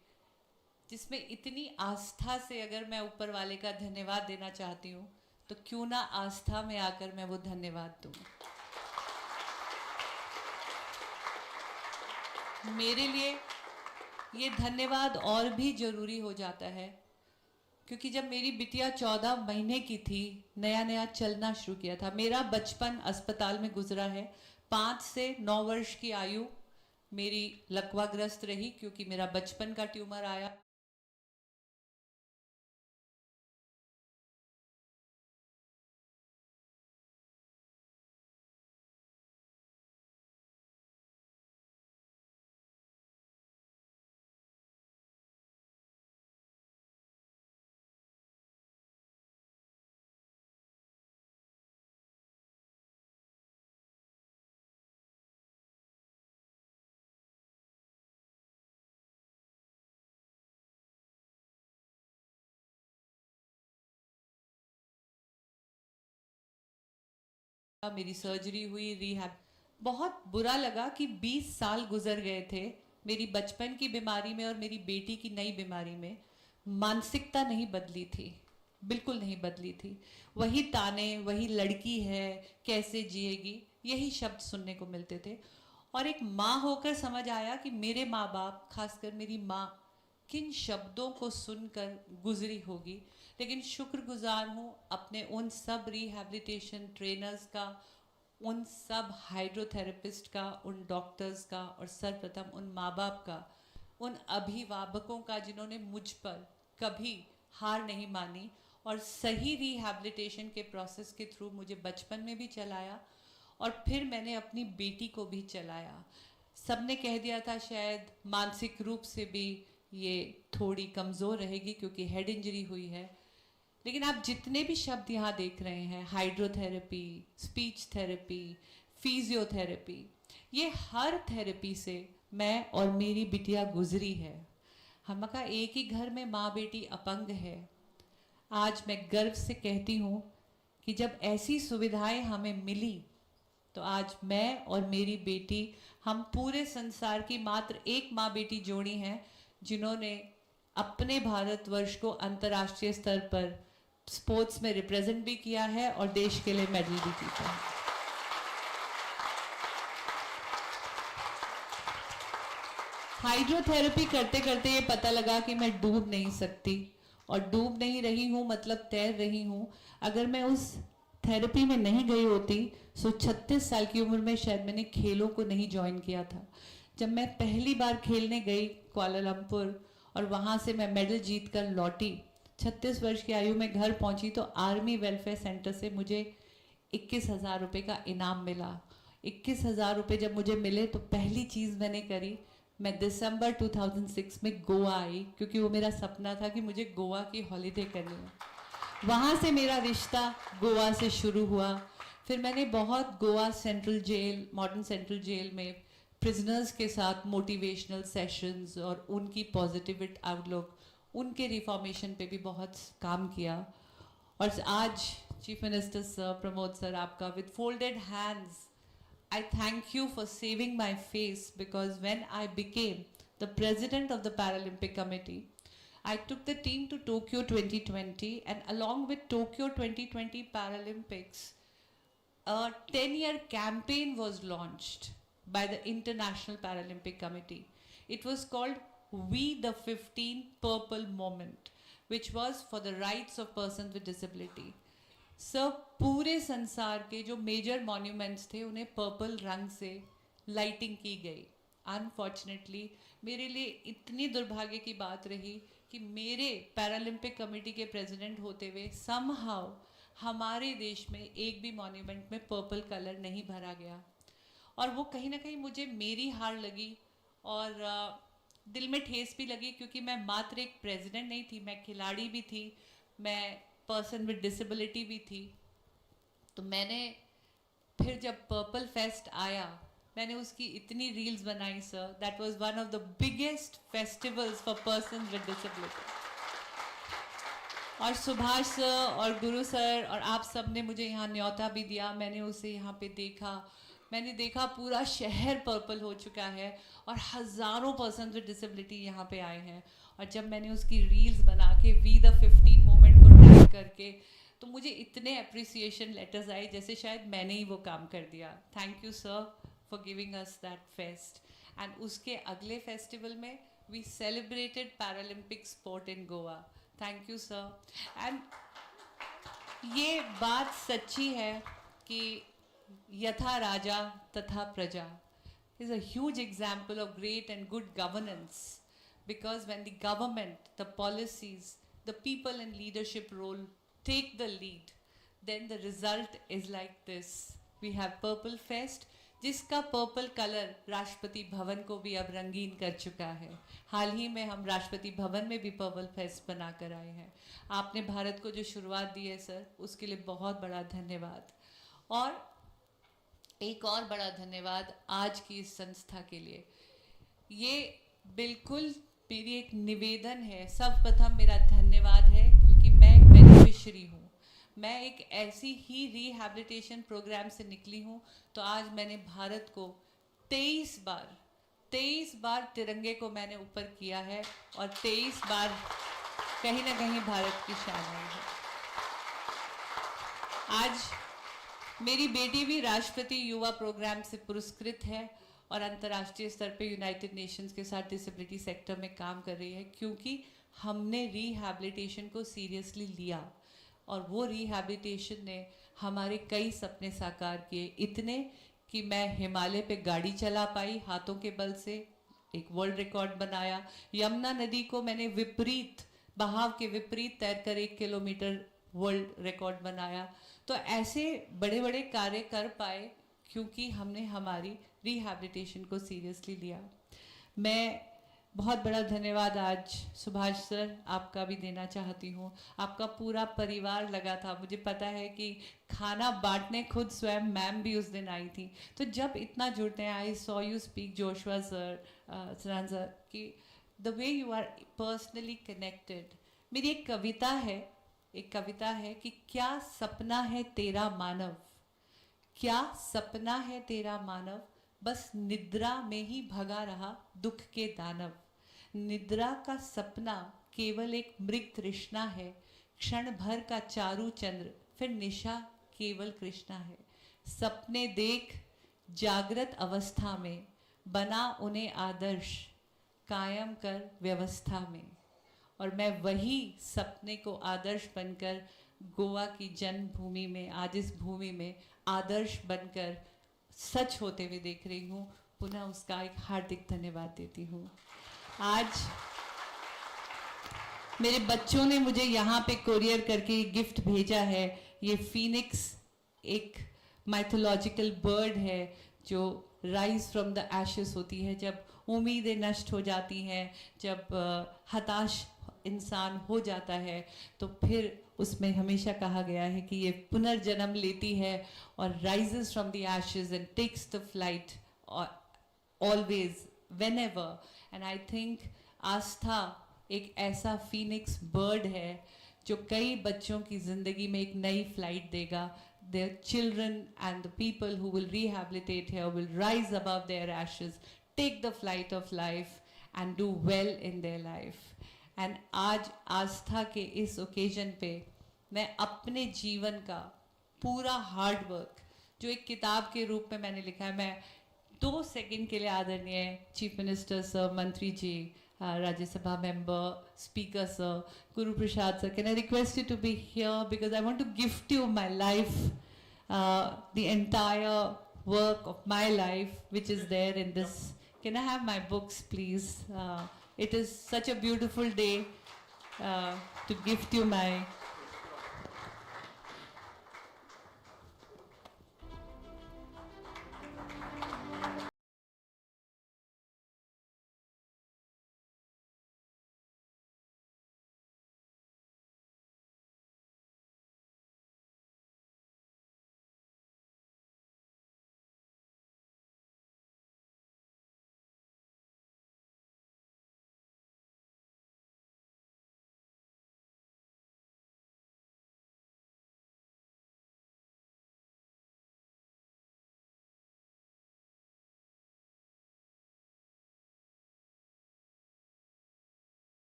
जिसमें इतनी आस्था से अगर मैं ऊपर वाले का धन्यवाद देना चाहती हूँ, तो क्यों ना आस्था में आकर मैं वो धन्यवाद दूँ। मेरे लिए ये धन्यवाद और भी ज़रूरी हो जाता है क्योंकि जब मेरी बिटिया 14 महीने की थी, नया नया चलना शुरू किया था। मेरा बचपन अस्पताल में गुजरा है। 5 से 9 वर्ष की आयु मेरी लकवाग्रस्त रही क्योंकि मेरा बचपन का ट्यूमर आया। मेरी सर्जरी हुई, रिहैब। बहुत बुरा लगा कि 20 साल गुजर गए थे मेरी बचपन की बीमारी में और मेरी बेटी की नई बीमारी में। मानसिकता नहीं बदली थी, बिल्कुल नहीं बदली थी। वही ताने, वही लड़की है, कैसे जिएगी, यही शब्द सुनने को मिलते थे। और एक माँ होकर समझ आया कि मेरे माँ बाप, खासकर मेरी माँ, किन शब्दों को सुनकर गुजरी होगी। लेकिन शुक्रगुजार हूँ अपने उन सब रिहैबिलिटेशन ट्रेनर्स का, उन सब हाइड्रोथेरेपिस्ट का, उन डॉक्टर्स का और सर्वप्रथम उन माँ बाप का, उन अभिभावकों का जिन्होंने मुझ पर कभी हार नहीं मानी और सही rehabilitation K process K through मुझे बचपन में भी चलाया और फिर मैंने अपनी बेटी को भी चलाया। सबने कह दिया था शायद मानसिक रूप से भी ये थोड़ी कमज़ोर रहेगी क्योंकि हेड इंजरी हुई है, लेकिन आप जितने भी शब्द यहाँ देख रहे हैं, हाइड्रोथेरेपी, स्पीच थेरेपी, फिजियोथेरेपी, ये हर थेरेपी से मैं और मेरी बिटिया गुजरी है। हम का एक ही घर में माँ बेटी अपंग है। आज मैं गर्व से कहती हूँ कि जब ऐसी सुविधाएं हमें मिली तो आज मैं और मेरी बेटी, हम पूरे संसार की मात्र एक माँ बेटी जोड़ी हैं जिन्होंने अपने भारतवर्ष को अंतर्राष्ट्रीय स्तर पर स्पोर्ट्स में रिप्रेजेंट भी किया है और देश के लिए मेडल भी जीता है। हाइड्रोथेरेपी करते करते ये पता लगा कि मैं डूब नहीं सकती और डूब नहीं रही हूँ मतलब तैर रही हूँ। अगर मैं उस थेरेपी में नहीं गई होती सो 36 साल की उम्र में शायद मैंने खेलों को नहीं ज्वाइन किया था। जब मैं पहली बार खेलने गई कुआलालंपुर और वहाँ से मैं मेडल जीत कर लौटी, 36 वर्ष की आयु में घर पहुँची तो आर्मी वेलफेयर सेंटर से मुझे 21,000 रुपये का इनाम मिला। 21,000 रुपये जब मुझे मिले तो पहली चीज़ मैंने करी, मैं दिसंबर 2006 में गोवा आई क्योंकि वो मेरा सपना था कि मुझे गोवा की हॉलीडे करनी है। वहाँ से मेरा रिश्ता गोवा से शुरू हुआ। फिर मैंने बहुत Goa central jail, modern central jail में प्रिजनर्स के साथ मोटिवेशनल सेशंस और उनकी पॉजिटिव आउटलुक, उनके रिफॉर्मेशन पे भी बहुत काम किया। और आज chief minister sir, Pramod sir, आपका with folded hands I thank you for saving my face, because when I became the president of the Paralympic Committee, I took the team to Tokyo 2020, and along with Tokyo 2020 Paralympics, a 10-year campaign was launched by the International Paralympic Committee. It was called We the 15 Purple Moment, which was for the rights of persons with disability. Sir, पूरे संसार के जो मेजर मॉन्यूमेंट्स थे उन्हें पर्पल रंग से लाइटिंग की गई। अनफॉर्चुनेटली मेरे लिए इतनी दुर्भाग्य की बात रही कि मेरे पैरालंपिक कमेटी के प्रेसिडेंट होते हुए समहाउ हमारे देश में एक भी मॉन्यूमेंट में पर्पल कलर नहीं भरा गया। और वो कहीं ना कहीं मुझे मेरी हार लगी और दिल में ठेस भी लगी, क्योंकि मैं मात्र एक प्रेसिडेंट नहीं थी, मैं खिलाड़ी भी थी, मैं पर्सन विद डिसेबिलिटी भी थी। तो मैंने फिर जब पर्पल फेस्ट आया, मैंने उसकी इतनी रील्स बनाई sir, that was one of the biggest festivals for person with disability. और सुभाष सर और गुरु सर और आप सब ने मुझे यहाँ न्योता भी दिया, मैंने उसे यहाँ पे देखा। मैंने देखा पूरा शहर पर्पल हो चुका है और हज़ारों पर्सन विद डिसेबिलिटी यहाँ पे आए हैं. और जब मैंने उसकी रील्स बना के we the 15 moment को टैग करके, तो मुझे इतने अप्रिसिएशन लेटर्स आए जैसे शायद मैंने ही वो काम कर दिया. Thank you sir for giving us that fest. And उसके अगले फेस्टिवल में we celebrated Paralympic sport in Goa. Thank you sir. And ये बात सच्ची है कि यथा राजा तथा प्रजा is a huge example of great and good governance, because when the government, the policies, the people in leadership role take the lead, then the result is like this. We have Purple Fest, जिसका पर्पल कलर राष्ट्रपति भवन को भी अब रंगीन कर चुका है. हाल ही में हम राष्ट्रपति भवन में भी पर्पल फेस्ट बना कर आए हैं. आपने भारत को जो शुरुआत दी है सर, उसके लिए बहुत बड़ा धन्यवाद. और एक और बड़ा धन्यवाद आज की इस संस्था के लिए. ये बिल्कुल मेरी एक निवेदन है, सर्वप्रथम मेरा धन्यवाद है क्योंकि मैं एक बेनिफिशरी हूँ. मैं एक ऐसी ही रिहैबिलिटेशन प्रोग्राम से निकली हूँ, तो आज मैंने भारत को 23 बार तिरंगे को मैंने ऊपर किया है और 23 बार कहीं ना कहीं भारत की शान आई है. आज मेरी बेटी भी राष्ट्रपति युवा प्रोग्राम से पुरस्कृत है और अंतर्राष्ट्रीय स्तर पे यूनाइटेड नेशंस के साथ डिसेबिलिटी सेक्टर में काम कर रही है, क्योंकि हमने रिहैबिलिटेशन को सीरियसली लिया और वो रिहैबिलिटेशन ने हमारे कई सपने साकार किए, इतने कि मैं हिमालय पे गाड़ी चला पाई हाथों के बल से, एक वर्ल्ड रिकॉर्ड बनाया. यमुना नदी को मैंने विपरीत बहाव के विपरीत तैरकर 1 किलोमीटर वर्ल्ड रिकॉर्ड बनाया. तो ऐसे बड़े बड़े कार्य कर पाए क्योंकि हमने हमारी रिहैबिलिटेशन को सीरियसली लिया. मैं बहुत बड़ा धन्यवाद आज सुभाष सर आपका भी देना चाहती हूँ. आपका पूरा परिवार लगा था. मुझे पता है कि खाना बांटने खुद स्वयं मैम भी उस दिन आई थी. तो जब इतना जुड़ते हैं, I saw you speak Joshua sir, Saran sir, कि the way you are personally connected. मेरी एक कविता है, एक कविता है कि क्या सपना है तेरा मानव, क्या सपना है तेरा मानव, बस निद्रा में ही भगा रहा दुख के दानव. निद्रा का सपना केवल एक मृग तृष्णा है, क्षण भर का चारू चंद्र फिर निशा केवल कृष्णा है. सपने देख जागृत अवस्था में, बना उन्हें आदर्श कायम कर व्यवस्था में. और मैं वही सपने को आदर्श बनकर गोवा की जन्मभूमि में, आज इस भूमि में आदर्श बनकर सच होते हुए देख रही हूँ. पुनः उसका एक हार्दिक धन्यवाद देती हूँ. आज मेरे बच्चों ने मुझे यहाँ पे कोरियर करके गिफ्ट भेजा है. ये फीनिक्स एक माइथोलॉजिकल बर्ड है जो राइज फ्रॉम the ashes होती है. जब उम्मीदें नष्ट हो जाती हैं, जब हताश इंसान हो जाता है, तो फिर उसमें हमेशा कहा गया है कि ये पुनर्जन्म लेती है और rises from the ashes and takes the flight always whenever. And I think Aastha एक ऐसा फीनिक्स बर्ड है जो कई बच्चों की ज़िंदगी में एक नई फ्लाइट देगा. Their children and the people who will rehabilitate here will rise above their ashes, take the flight of life and do well in their life. And आज आस्था के इस ओकेजन पे मैं अपने जीवन का पूरा हार्ड वर्क जो एक किताब के रूप में मैंने लिखा है, मैं 2 सेकंड के लिए आदरणीय चीफ मिनिस्टर सर, मंत्री जी, Rajya Sabha member, speaker sir, Guru Prasad sir, can I request you to be here because I want to gift you my life, the entire work of my life which is there in this. Can I have my books please? It is such a beautiful day to gift you my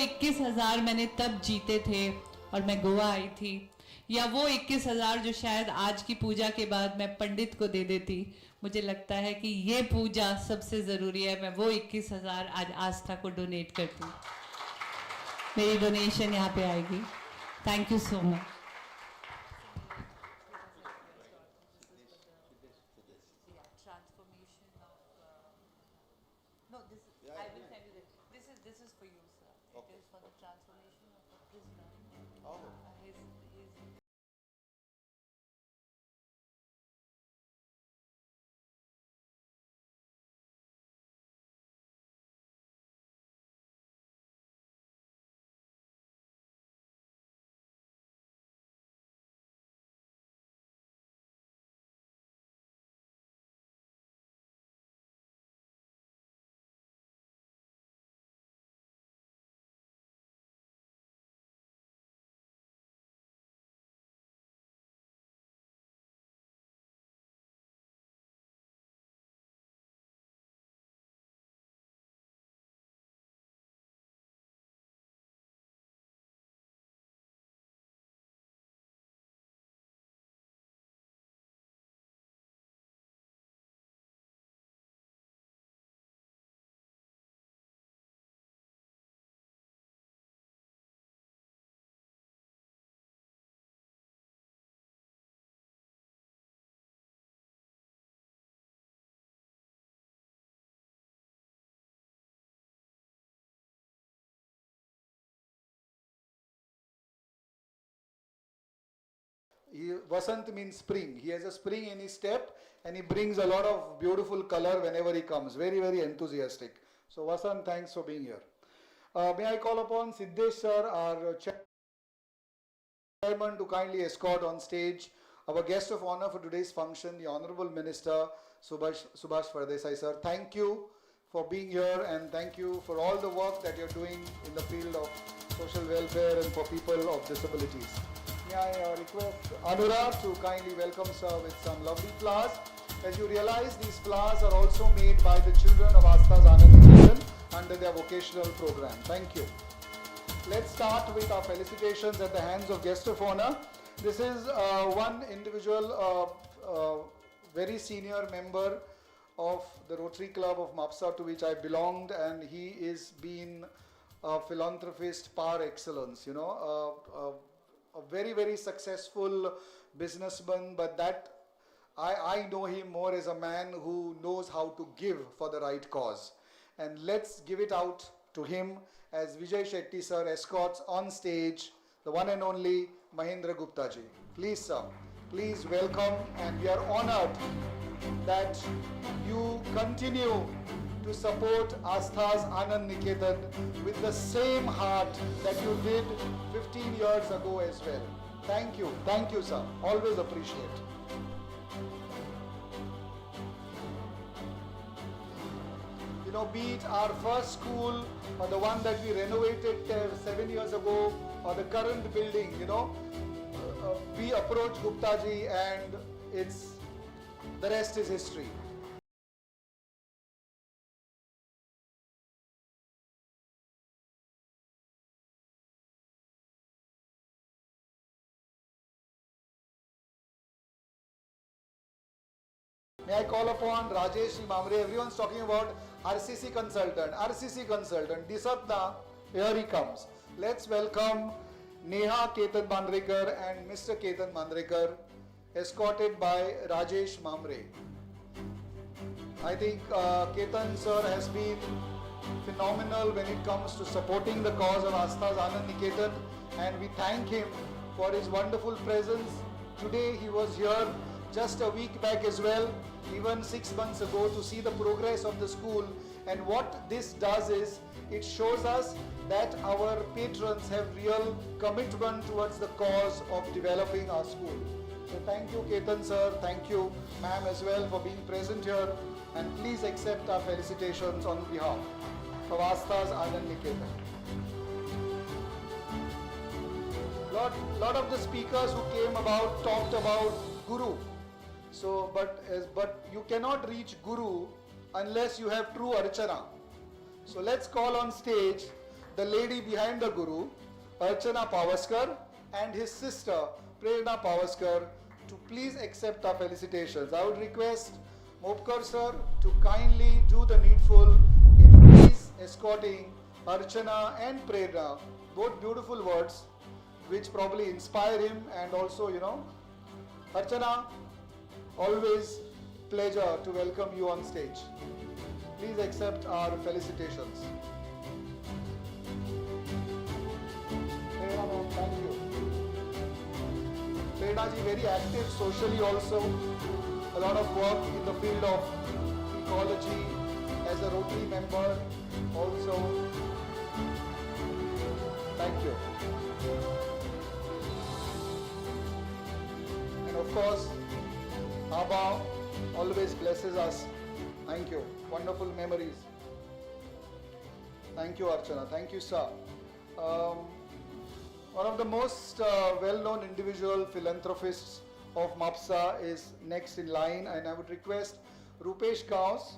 21,000 मैंने तब जीते थे और मैं गोवा आई थी, या वो 21,000 जो शायद आज की पूजा के बाद मैं पंडित को दे देती, मुझे लगता है कि ये पूजा सबसे ज़रूरी है। मैं वो 21,000 आज आस्था को डोनेट करती हूँ। मेरी डोनेशन यहाँ पे आएगी। Thank you so much. No, this is, I will send you this. This is for you, sir. It is for the transformation of a prisoner. Oh. His Vasant means spring. He has a spring in his step and he brings a lot of beautiful color whenever he comes. Very, very enthusiastic. So Vasant, thanks for being here. May I call upon Siddesh sir, our chairman, to kindly escort on stage our guest of honor for today's function, the Honorable Minister Subhash Phaldesai sir. Thank you for being here and thank you for all the work that you're doing in the field of social welfare and for people of disabilities. May I request Anurag to kindly welcome sir with some lovely flowers. As you realize, these flowers are also made by the children of Aastha's Anand Niketan under their vocational program. Thank you. Let's start with our felicitations at the hands of guest of honor. This is one individual, very senior member of the Rotary Club of Mapsa, to which I belonged, and he is been a philanthropist par excellence, you know, a very, very successful businessman, but that I know him more as a man who knows how to give for the right cause. And let's give it out to him as Vijay Shetty sir escorts on stage the one and only Mahendra Gupta ji. Please sir, please welcome, and we are honored that you continue to support Aastha's Anand Niketan with the same heart that you did 15 years ago as well. Thank you. Thank you, sir. Always appreciate. You know, be it our first school or the one that we renovated 7 years ago or the current building, you know, we approach Gupta ji and it's the rest is history. May I call upon Rajesh Mamre? Everyone's talking about RCC consultant, RCC consultant. Disatna, here he comes. Let's welcome Neha Ketan Mandrekar and Mr. Ketan Mandrekar, escorted by Rajesh Mamre. I think Ketan sir has been phenomenal when it comes to supporting the cause of Aastha's Anand Niketan, and we thank him for his wonderful presence. Today he was here just a week back as well, even 6 months ago, to see the progress of the school. And what this does is it shows us that our patrons have real commitment towards the cause of developing our school. So thank you, Ketan sir, thank you, ma'am, as well, for being present here, and please accept our felicitations on behalf of Aastha's Anand Niketan. Lot of the speakers who came about talked about Guru. But you cannot reach Guru unless you have true Archana. So let's call on stage the lady behind the Guru, Archana Pavaskar, and his sister, Prerna Pavaskar, to please accept our felicitations. I would request Mopkar sir to kindly do the needful in please escorting Archana and Prerna, both beautiful words which probably inspire him and also, Archana, always pleasure to welcome you on stage. Please accept our felicitations. Prerna ma'am, thank you. Prerna ji, very active socially also, a lot of work in the field of ecology as a Rotary member also. Thank you. And of course, Abba always blesses us. Thank you. Wonderful memories. Thank you, Archana. Thank you, sir. One of the most well-known individual philanthropists of Mapsa is next in line, and I would request Rupesh Gaus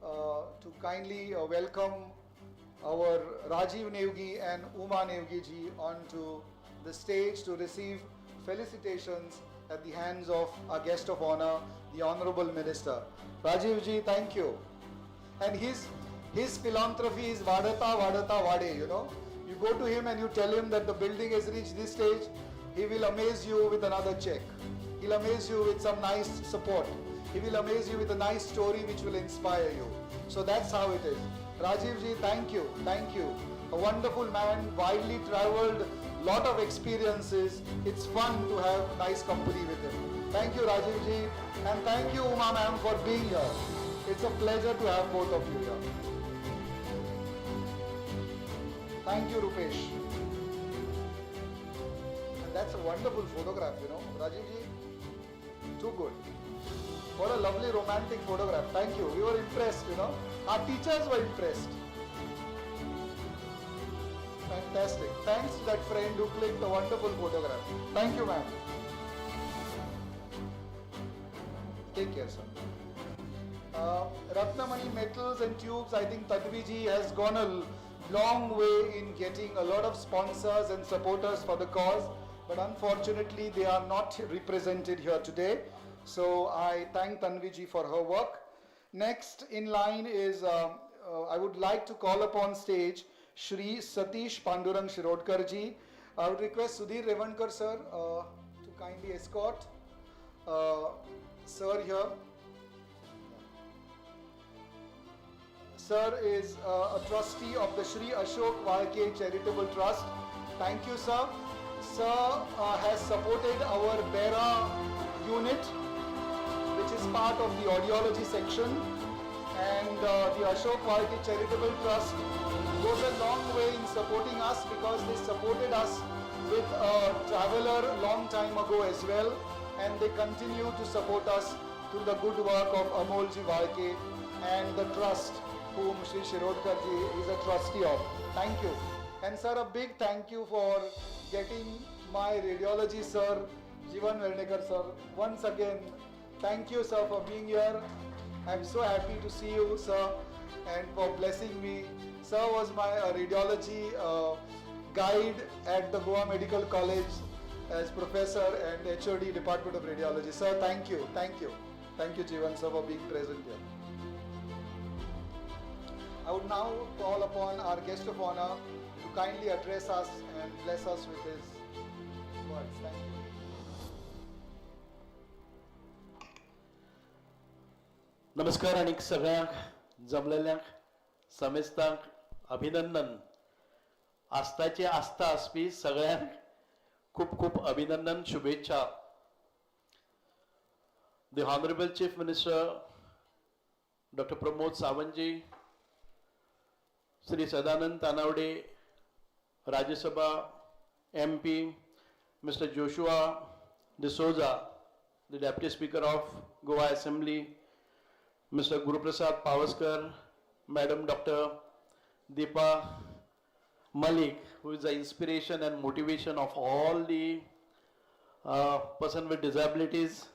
to kindly welcome our Rajiv Nevgi and Uma Nevgi ji onto the stage to receive felicitations at the hands of our guest of honor, the Honorable Minister. Rajiv ji, thank you. And his philanthropy is Vadata Vadata Vade, You go to him and you tell him that the building has reached this stage, he will amaze you with another check. He'll amaze you with some nice support. He will amaze you with a nice story which will inspire you. So that's how it is. Rajiv ji, thank you, thank you. A wonderful man, widely traveled, lot of experiences. It's fun to have nice company with him. Thank you, Rajiv ji, and thank you, Uma ma'am, for being here. It's a pleasure to have both of you here. Thank you, Rupesh. And that's a wonderful photograph, Rajiv ji, too good. What a lovely romantic photograph. Thank you. We were impressed. Our teachers were impressed. Fantastic. Thanks to that friend who clicked the wonderful photograph. Thank you, ma'am. Take care, sir. Ratnamani Metals and Tubes, I think Tadvi ji has gone a long way in getting a lot of sponsors and supporters for the cause, but unfortunately they are not represented here today. So I thank Tanvi ji for her work. Next in line is, I would like to call upon stage Shri Satish Pandurang Shirodkar ji. I would request Sudhir Revankar sir to kindly escort sir here. Sir is a trustee of the Shri Ashok Walke Charitable Trust. Thank you, sir. Sir has supported our BERA unit, which is part of the audiology section. And the Ashok Walke Charitable Trust goes a long way in supporting us because they supported us with a traveler long time ago as well. And they continue to support us through the good work of Amol ji Walke and the trust whom Shri Shirodkar ji is a trustee of. Thank you. And sir, a big thank you for getting my radiology sir, Jeevan Vernekar sir. Once again, thank you sir for being here. I'm so happy to see you sir and for blessing me. Sir was my radiology guide at the Goa Medical College as professor and HOD Department of Radiology. Sir, thank you, thank you. Thank you Jeevan sir for being present here. I would now call upon our guest of honor to kindly address us and bless us with his words. Thank you. नमस्कार आनी सगळ्यांक जमलेल्यांक समेस्तांक अभिनंदन. आस्थाची आस्था आसपी सगळ्यांक खूब खूब अभिनंदन, शुभेच्छा. The Honorable Chief Minister Doctor Pramod Sawantji, Shri Sadanand Tanavade, Rajya Sabha MP, Mr. Joshua D'Souza, the Deputy Speaker of Goa Assembly, Mr. Guruprasad Pavaskar, Madam Dr. Deepa Malik, who is the inspiration and motivation of all the person with disabilities,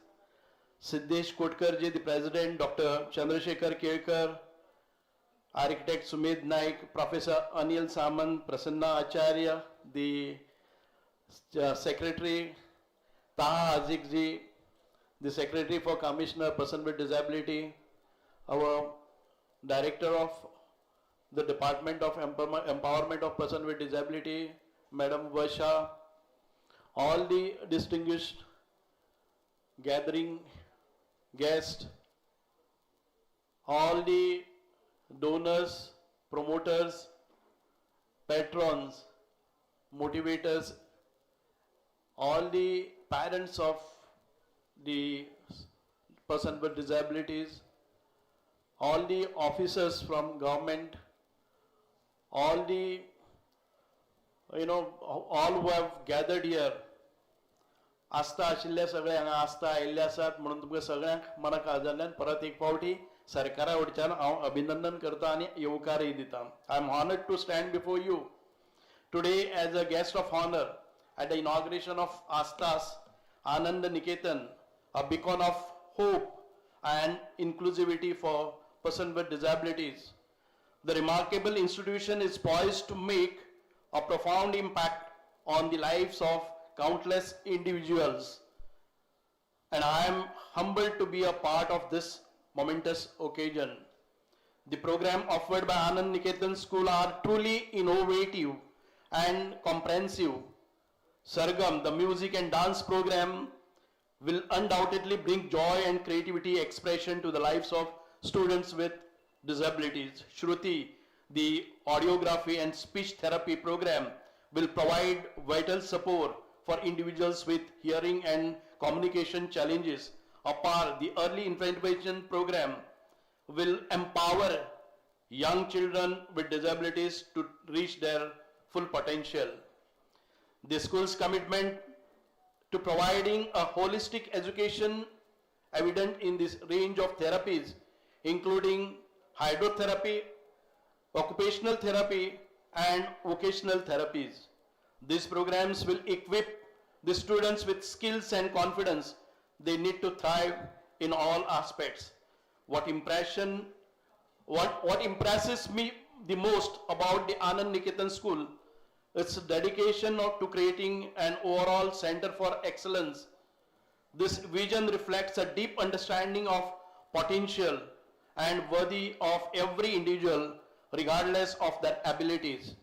Siddesh Kotkar ji, the President, Dr. Chandrasekhar Kelkar, Architect Sumedh Naik, Professor Anil Samant, Prasanna Acharya, the Secretary Taha Haziq ji, the Secretary for Commissioner Person with Disability, our Director of the Department of Empowerment of Person with Disability, Madam Varsha, all the distinguished gathering guests, all the donors, promoters, patrons, motivators, all the parents of the person with disabilities, all the officers from government, all the, all who have gathered here. आस्था आशिल्ले सगळे हांगा आस्था आयिल्ले आसात म्हणून तुमकां सगळ्यांक मना काळजांतल्यान परत एक फावटी सरकारा वटच्यान हांव अभिनंदन करता आनी येवकारय दिता. I am honoured to stand before you today as a guest of honour at the inauguration of Aastha's Anand Niketan, a beacon of hope and inclusivity for persons with disabilities. The remarkable institution is poised to make a profound impact on the lives of countless individuals. And I am humbled to be a part of this momentous occasion. The program offered by Anand Niketan School are truly innovative and comprehensive. Sargam, the music and dance program, will undoubtedly bring joy and creativity expression to the lives of students with disabilities. Shruti, the audiography and speech therapy program, will provide vital support for individuals with hearing and communication challenges. APAR, the early intervention program, will empower young children with disabilities to reach their full potential. The school's commitment to providing a holistic education evident in this range of therapies, including hydrotherapy, occupational therapy, and vocational therapies. These programs will equip the students with skills and confidence they need to thrive in all aspects. What impresses me the most about the Anand Niketan School, its dedication to creating an overall center for excellence. This vision reflects a deep understanding of potential and worthy of every individual, regardless of their abilities.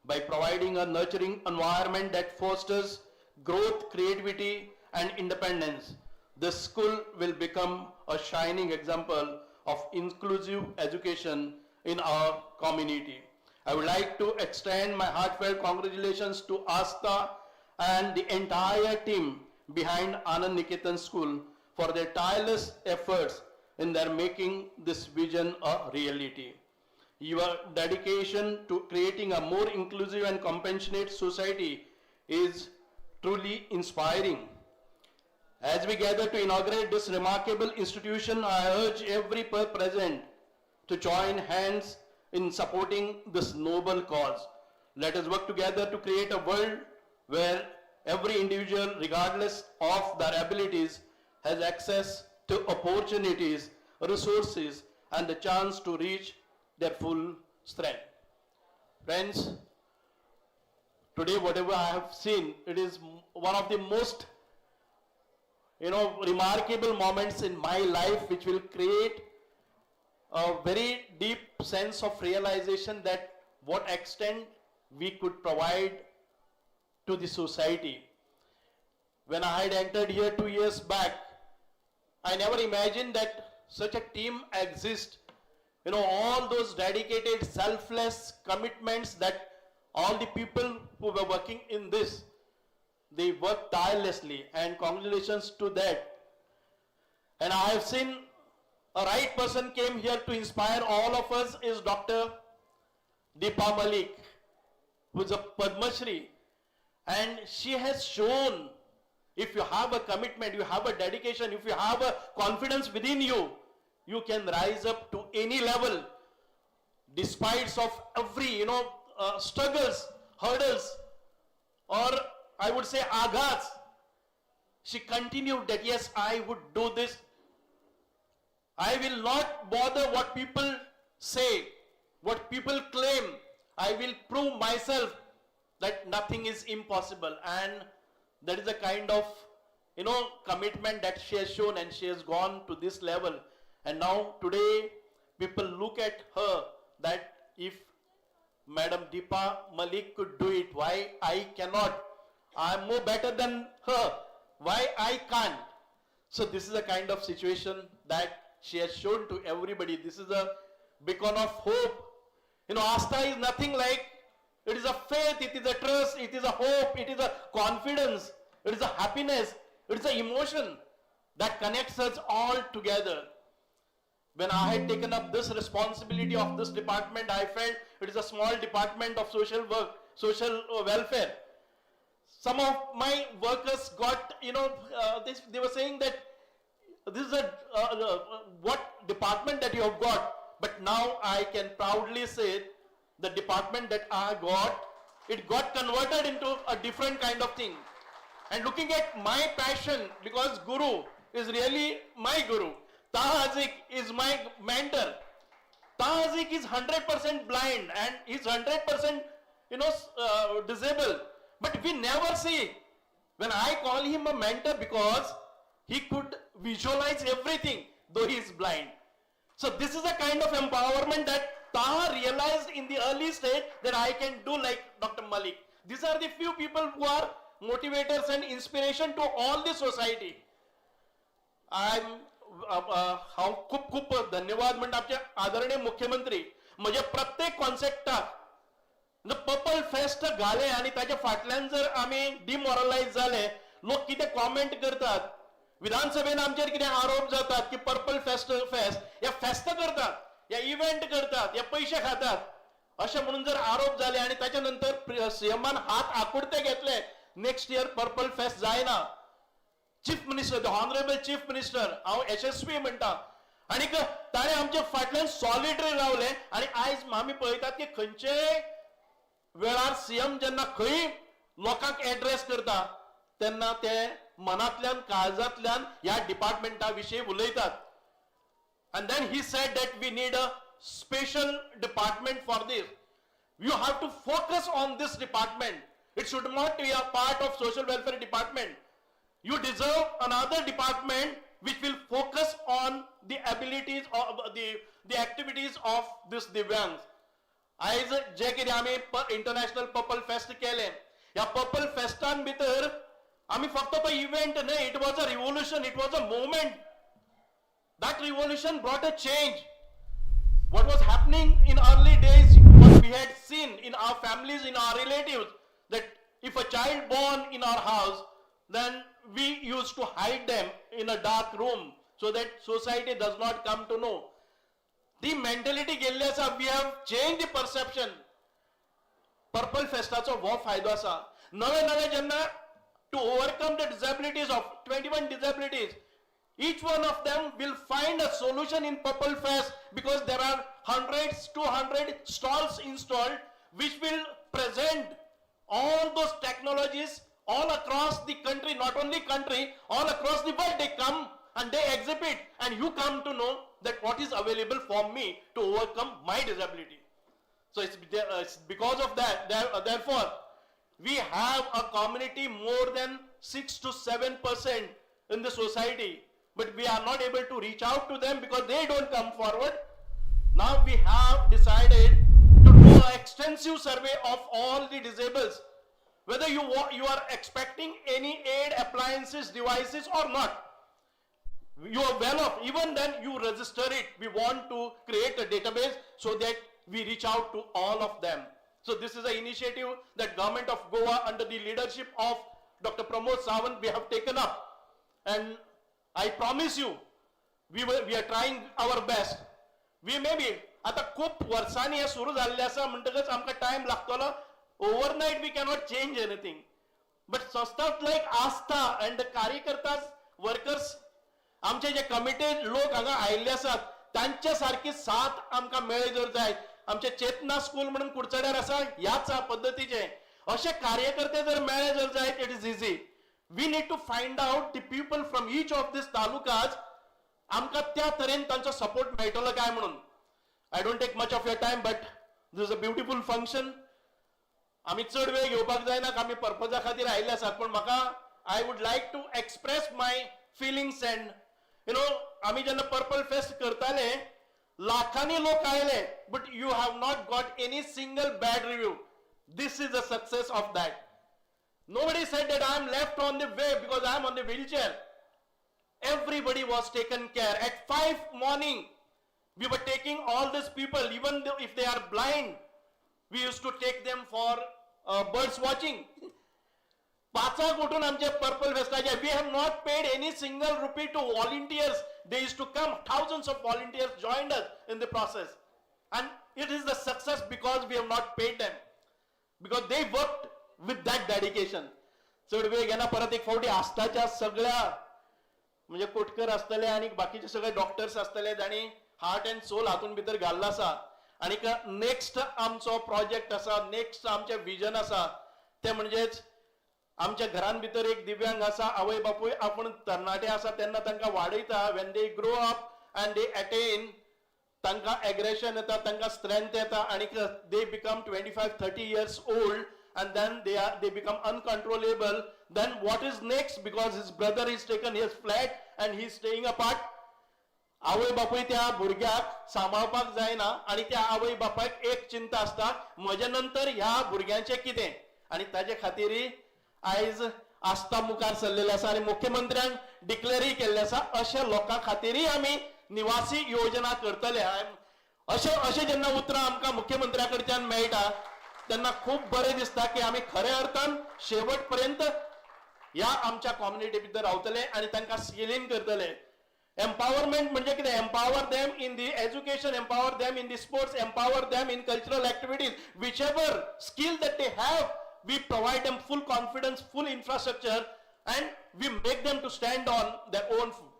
By providing a nurturing environment that fosters growth, creativity, and independence, this school will become a shining example of inclusive education in our community. I would like to extend my heartfelt congratulations to Astha and the entire team behind Anand Niketan School for their tireless efforts in their making this vision a reality. Your dedication to creating a more inclusive and compassionate society is truly inspiring. As we gather to inaugurate this remarkable institution, I urge every present to join hands in supporting this noble cause. Let us work together to create a world where every individual, regardless of their abilities, has access to opportunities, resources, and the chance to reach their full strength. Friends, today whatever I have seen, it is one of the most remarkable moments in my life, which will create a very deep sense of realization that what extent we could provide to the society. When I had entered here 2 years back, I never imagined that such a team exists. All those dedicated, selfless commitments that all the people who were working in this, they worked tirelessly, and congratulations to that. And I have seen a right person came here to inspire all of us is Dr. Deepa Malik, who is a Padma Shri, and she has shown if you have a commitment, you have a dedication, if you have a confidence within you, you can rise up to any level despite of every, struggles, hurdles, or I would say aghats. She continued that, yes, I would do this. I will not bother what people say. What people claim, I will prove myself that nothing is impossible. And that is a kind of commitment that she has shown, and she has gone to this level. And now today people look at her that if Madam Deepa Malik could do it, why I cannot? I am more better than her, why I can't? So this is a kind of situation that she has shown to everybody. This is a beacon of hope. Astha is nothing like, it is a faith, it is a trust, it is a hope, it is a confidence, it is a happiness, it is an emotion that connects us all together. When I had taken up this responsibility of this department, I felt it is a small department of social work, social welfare. Some of my workers got, they were saying that this is a what department that you have got. But now I can proudly say the department that I got, it got converted into a different kind of thing. And looking at my passion, because Guru is really my Guru. Taha Haziq is my mentor. Taha Haziq is 100% blind and he's 100% disabled. But we never see. When I call him a mentor, because he could visualize everything, though he is blind. So this is a kind of empowerment that Taha realized in the early stage, that I can do like Dr. Malik. These are the few people who are motivators and inspiration to all the society. I'm हांव खूब खूब धन्यवाद म्हणटा आमचे आदरणीय मुख्यमंत्री. म्हज्या प्रत्येक कॉन्सेप्टाक पर्पल फेस्ट घाले आनी ताच्या फाटल्यान जर आमी डिमॉरलायज जाले, लोक कितें कॉमेंट करतात, विधानसभेन आमचेर कितें आरोप जातात की पर्पल फेस्ट फेस्ट हे फेस्त करतात, हे इव्हेंट करतात, हे पयशे खातात, अशें म्हणून जर आरोप जाले आनी ताच्या नंतर सीएमान हात आकुडते घेतले, नेक्स्ट इयर पर्पल फेस्ट जायना. Chief Minister, the Honourable Chief Minister, हांव यशस्वी म्हणटा, आनीक ताणें आमच्या फाटल्यान सॉलिडरी रावले. आनी आयज आमी पळयतात की खंयचे वेळार सीएम जेन्ना खंय लोकांक एड्रेस करता तेन्ना ते मनांतल्यान काळजांतल्यान ह्या डिपार्टमेंटा विशीं उलयतात. And then he said that we need a special department for this. You have to focus on this department. It should not be a part of social welfare department. You deserve another department which will focus on the abilities of the activities of this Divyangs. आयज जे कितें आमी इंटरनॅशनल पर्पल फेस्ट केलें, ह्या पर्पल फेस्टान भितर आमी फक्त तो इव्हेंट न्हय, it was a revolution, it was a movement. That revolution brought a change. What was happening in early days, what we had seen in our families, in our relatives, that if a child born in our house, then we used to hide them in a dark room so that society does not come to know. The mentality गेल्ली आसा. We have changed the perception. Purple फेस्टाचो हो फायदो आसा. नवे नवे जेन्ना to overcome the disabilities of 21 disabilities, each one of them will find a solution in Purple Fest, because there are hundreds, 200 stalls installed which will present all those technologies all across the country, not only country, all across the world. They come and they exhibit, and you come to know that what is available for me to overcome my disability. So it's because of that, therefore, we have a community more than 6 to 7% in the society, but we are not able to reach out to them because they don't come forward. Now we have decided to do an extensive survey of all the disables, whether you are expecting any aid, appliances, devices or not. You are well off, even then you register it. We want to create a database so that we reach out to all of them. So this is an initiative that Government of Goa under the leadership of Dr. Pramod Sawant we have taken up. And I promise you, we are trying our best. We may be, आता खूप वर्सांनी हे सुरू जाल्लें आसा म्हणटकच आमकां टायम लागतलो. Overnight we cannot change anything, but संस्था लायक आस्था अँड the कार्यकर्ता, वर्कर्स, आमचे जे कमिटेड लोक हांगा आयिल्ले आसात, तांच्या सारकी साथ आमकां मेळ्ळी जर जायत, आमचे चेतना स्कूल म्हणून कुडचड्यार आसा, ह्याच पद्दतीचे अशे कार्यकर्ते जर मेळ्ळे जर जायत, it is easy. We need to find out the people from each of these talukas. आमकां त्या तरेन तांचो सपोर्ट मेळटलो काय म्हणून. I don't take much of your time, but this is a beautiful function. आमी चड वेळ घेवपाक जायना, आमी पर्पजा खातीर आयिल्ले आसात, पूण म्हाका I would like to express my feelings and you know आमी जेन्ना पर्पल फेस्ट करताले, लाखांनी लोक आयले, but you have not got any single bad review. This is a success of that. Nobody said that I am left on the way because I am on the wheelchair. Everybody was taken care. At 5 morning, we were taking all these people, even though if they are blind, we used to take them for birds watching. पाचाक उठून आमचे purple फेस्टाचे, we have not paid any single rupee to volunteers. They used to come, thousands of volunteers joined us in the process. And it is the success because we have not paid them, because they worked with that dedication. चड वेळ घेना. परत एक फावटी आस्थाच्या सगळ्या, म्हणजे कोटकर आसतले आनी बाकीचे सगळे डॉक्टर्स आसतले, जाणी हार्ट अँड सोल हातून भितर घाल्लो आसा. आनी नेक्स्ट आमचो प्रोजेक्ट आसा, नेक्स्ट आमचें विजन आसा, तें म्हणजेच आमच्या घरान भितर एक दिव्यांग आसा, आवय बापूय आपूण तरणाटे आसा तेन्ना तांकां वाडयता. When they grow up and they attain, तांकां एग्रेशन येता, तांकां स्ट्रेंथ येता आनी they become 25-30 years old and then they become uncontrollable. Then what is next? Because his brother is taken his flat and he is staying apart. आवय बापूय त्या भुरग्याक सांबाळपाक जायना आनी त्या आवय बापायक एक चिंता आसता, म्हज्या नंतर ह्या भुरग्यांचें कितें? आनी ताजे खातीरय आयज आस्था मुखार सरलेले आसा आनी मुख्यमंत्र्यान डिक्लेरय केल्लें आसा, अशा लोकां खातीरय आमी निवासी योजना करतले. अशें अशें जेन्ना उतरां आमकां मुख्यमंत्र्या कडच्यान मेळटा तेन्ना खूब बरें दिसता की आमी खऱ्या अर्थान शेवट पर्यंत ह्या आमच्या कॉम्युनिटी भितर रावतले आनी तांकां स्किलींग करतले. एम्पावरमेंट म्हणजे कितें? Empower them in the education, empower them in the sports, empower them in cultural activities. Whichever skill that they have, we provide them full confidence, full infrastructure, and we make them to stand on their own foot.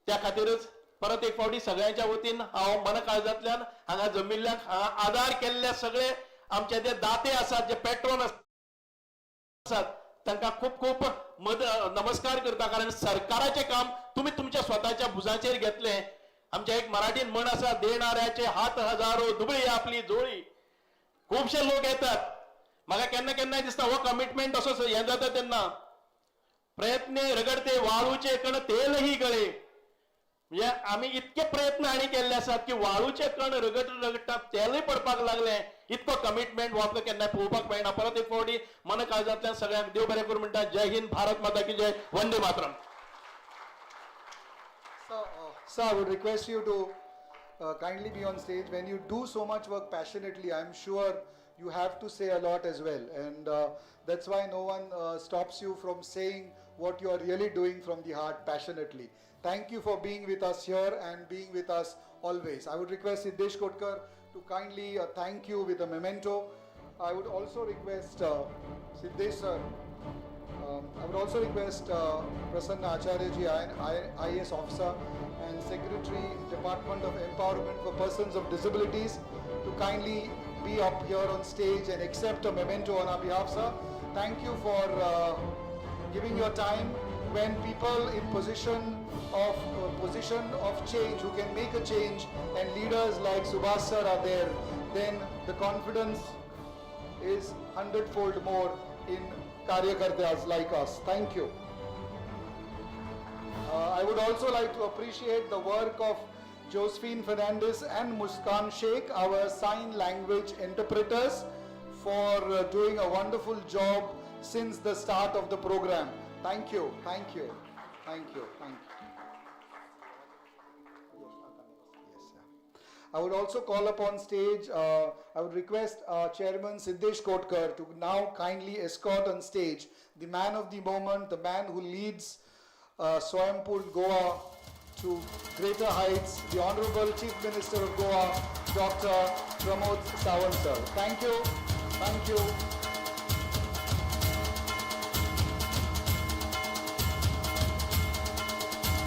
त्या खातीरच परत एक फावटी सगळ्यांच्या वतीन हांव मन काळजांतल्यान हांगा जमिल्ल्यांक, हांगा आदार केल्ले सगळे आमचे जे दाते आसात, जे पेट्रोन आसात, तांकां खूब खूब मद नमस्कार करता, कारण सरकाराचें काम तुमी तुमच्या स्वताच्या भुजाचेर घेतलें. आमच्या एक मराठीन म्हण आसा, देणाऱ्याचे हात हजारो, दुबळी आपली झोळी. खुबशे लोक येतात. म्हाका केन्ना केन्नाय दिसता हो कमिटमेंट असो हें जाता तेन्ना, प्रयत्न रगडते वाळूचे कण तेलही गळे. म्हणजे आमी इतके प्रयत्न आनी केल्ले आसात की वाळूचे कण रगड रगडटा तेलय पडपाक लागले. इतको कमिटमेंट हो आमकां केन्नाय पळोवपाक मेळना. परत एक फावटी मन काळजांतल्यान सगळ्यांक देव बरें करूं म्हणटा. जय हिंद, भारत माता की जय, Vande Mataram. So, sir, I would request you to kindly be on stage. When you do so much work passionately, I'm sure you have to say a lot as well. And that's why no one stops you from saying what you are really doing from the heart passionately. Thank you for being with us here and being with us always. I would request Siddesh Kotkar to kindly thank you with a memento. I would also request Siddesh sir, I would also request Prasanna Acharya ji, IAS officer and Secretary, Department of Empowerment for Persons of Disabilities, to kindly be up here on stage and accept a memento on our behalf, sir. Thank you for giving your time. When people in position of change, who can make a change, and leaders like Subhash sir are there, then the confidence is hundredfold more in karyakartas like us. Thank you. I would also like to appreciate the work of Josephine Fernandez and Muskan Sheikh, our sign language interpreters, for doing a wonderful job since the start of the program. Thank you, thank you, thank you, thank you. Yes, sir. I would also call upon stage, I would request Chairman Siddesh Kotkar to now kindly escort on stage the man of the moment, the man who leads Swayampurn Goa to greater heights, the Honorable Chief Minister of Goa, Dr. Pramod Sawant sir. Thank you, thank you.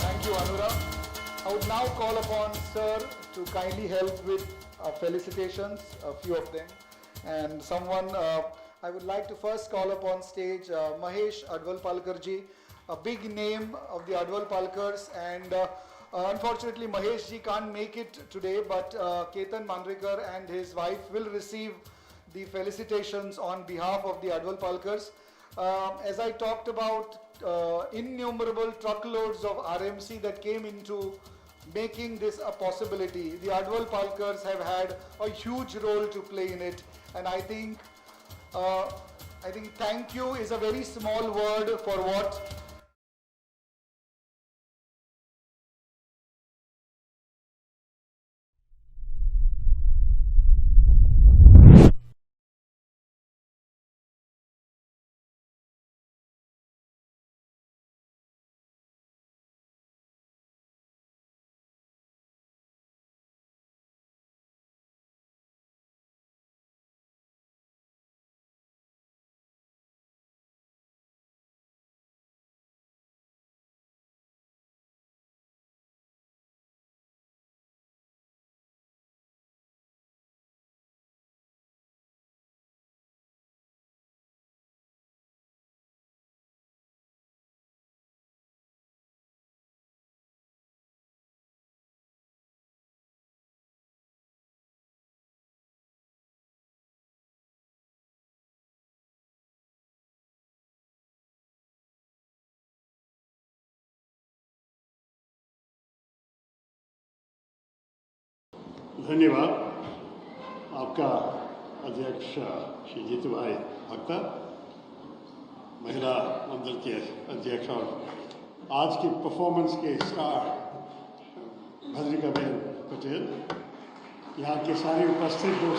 Thank you, Anura. I would now call upon sir to kindly help with felicitations, a few of them. And someone, I would like to first call upon stage Mahesh Advalpalkar ji, a big name of the Advalpalkars and Unfortunately, Mahesh ji can't make it today, but Ketan Mandrekar and his wife will receive the felicitations on behalf of the Advalpalkars. As I talked about innumerable truckloads of RMC that came into making this a possibility, the Advalpalkars have had a huge role to play in it, and I think thank you is a very small word for what धन्यवाद आपका अध्यक्ष श्री जीतू भाई भक्ता, महिला मंडल के अध्यक्ष और आज की परफॉर्मेंस के स्टार भद्रिका बहन पटेल, यहाँ के सारे उपस्थित दोस्त।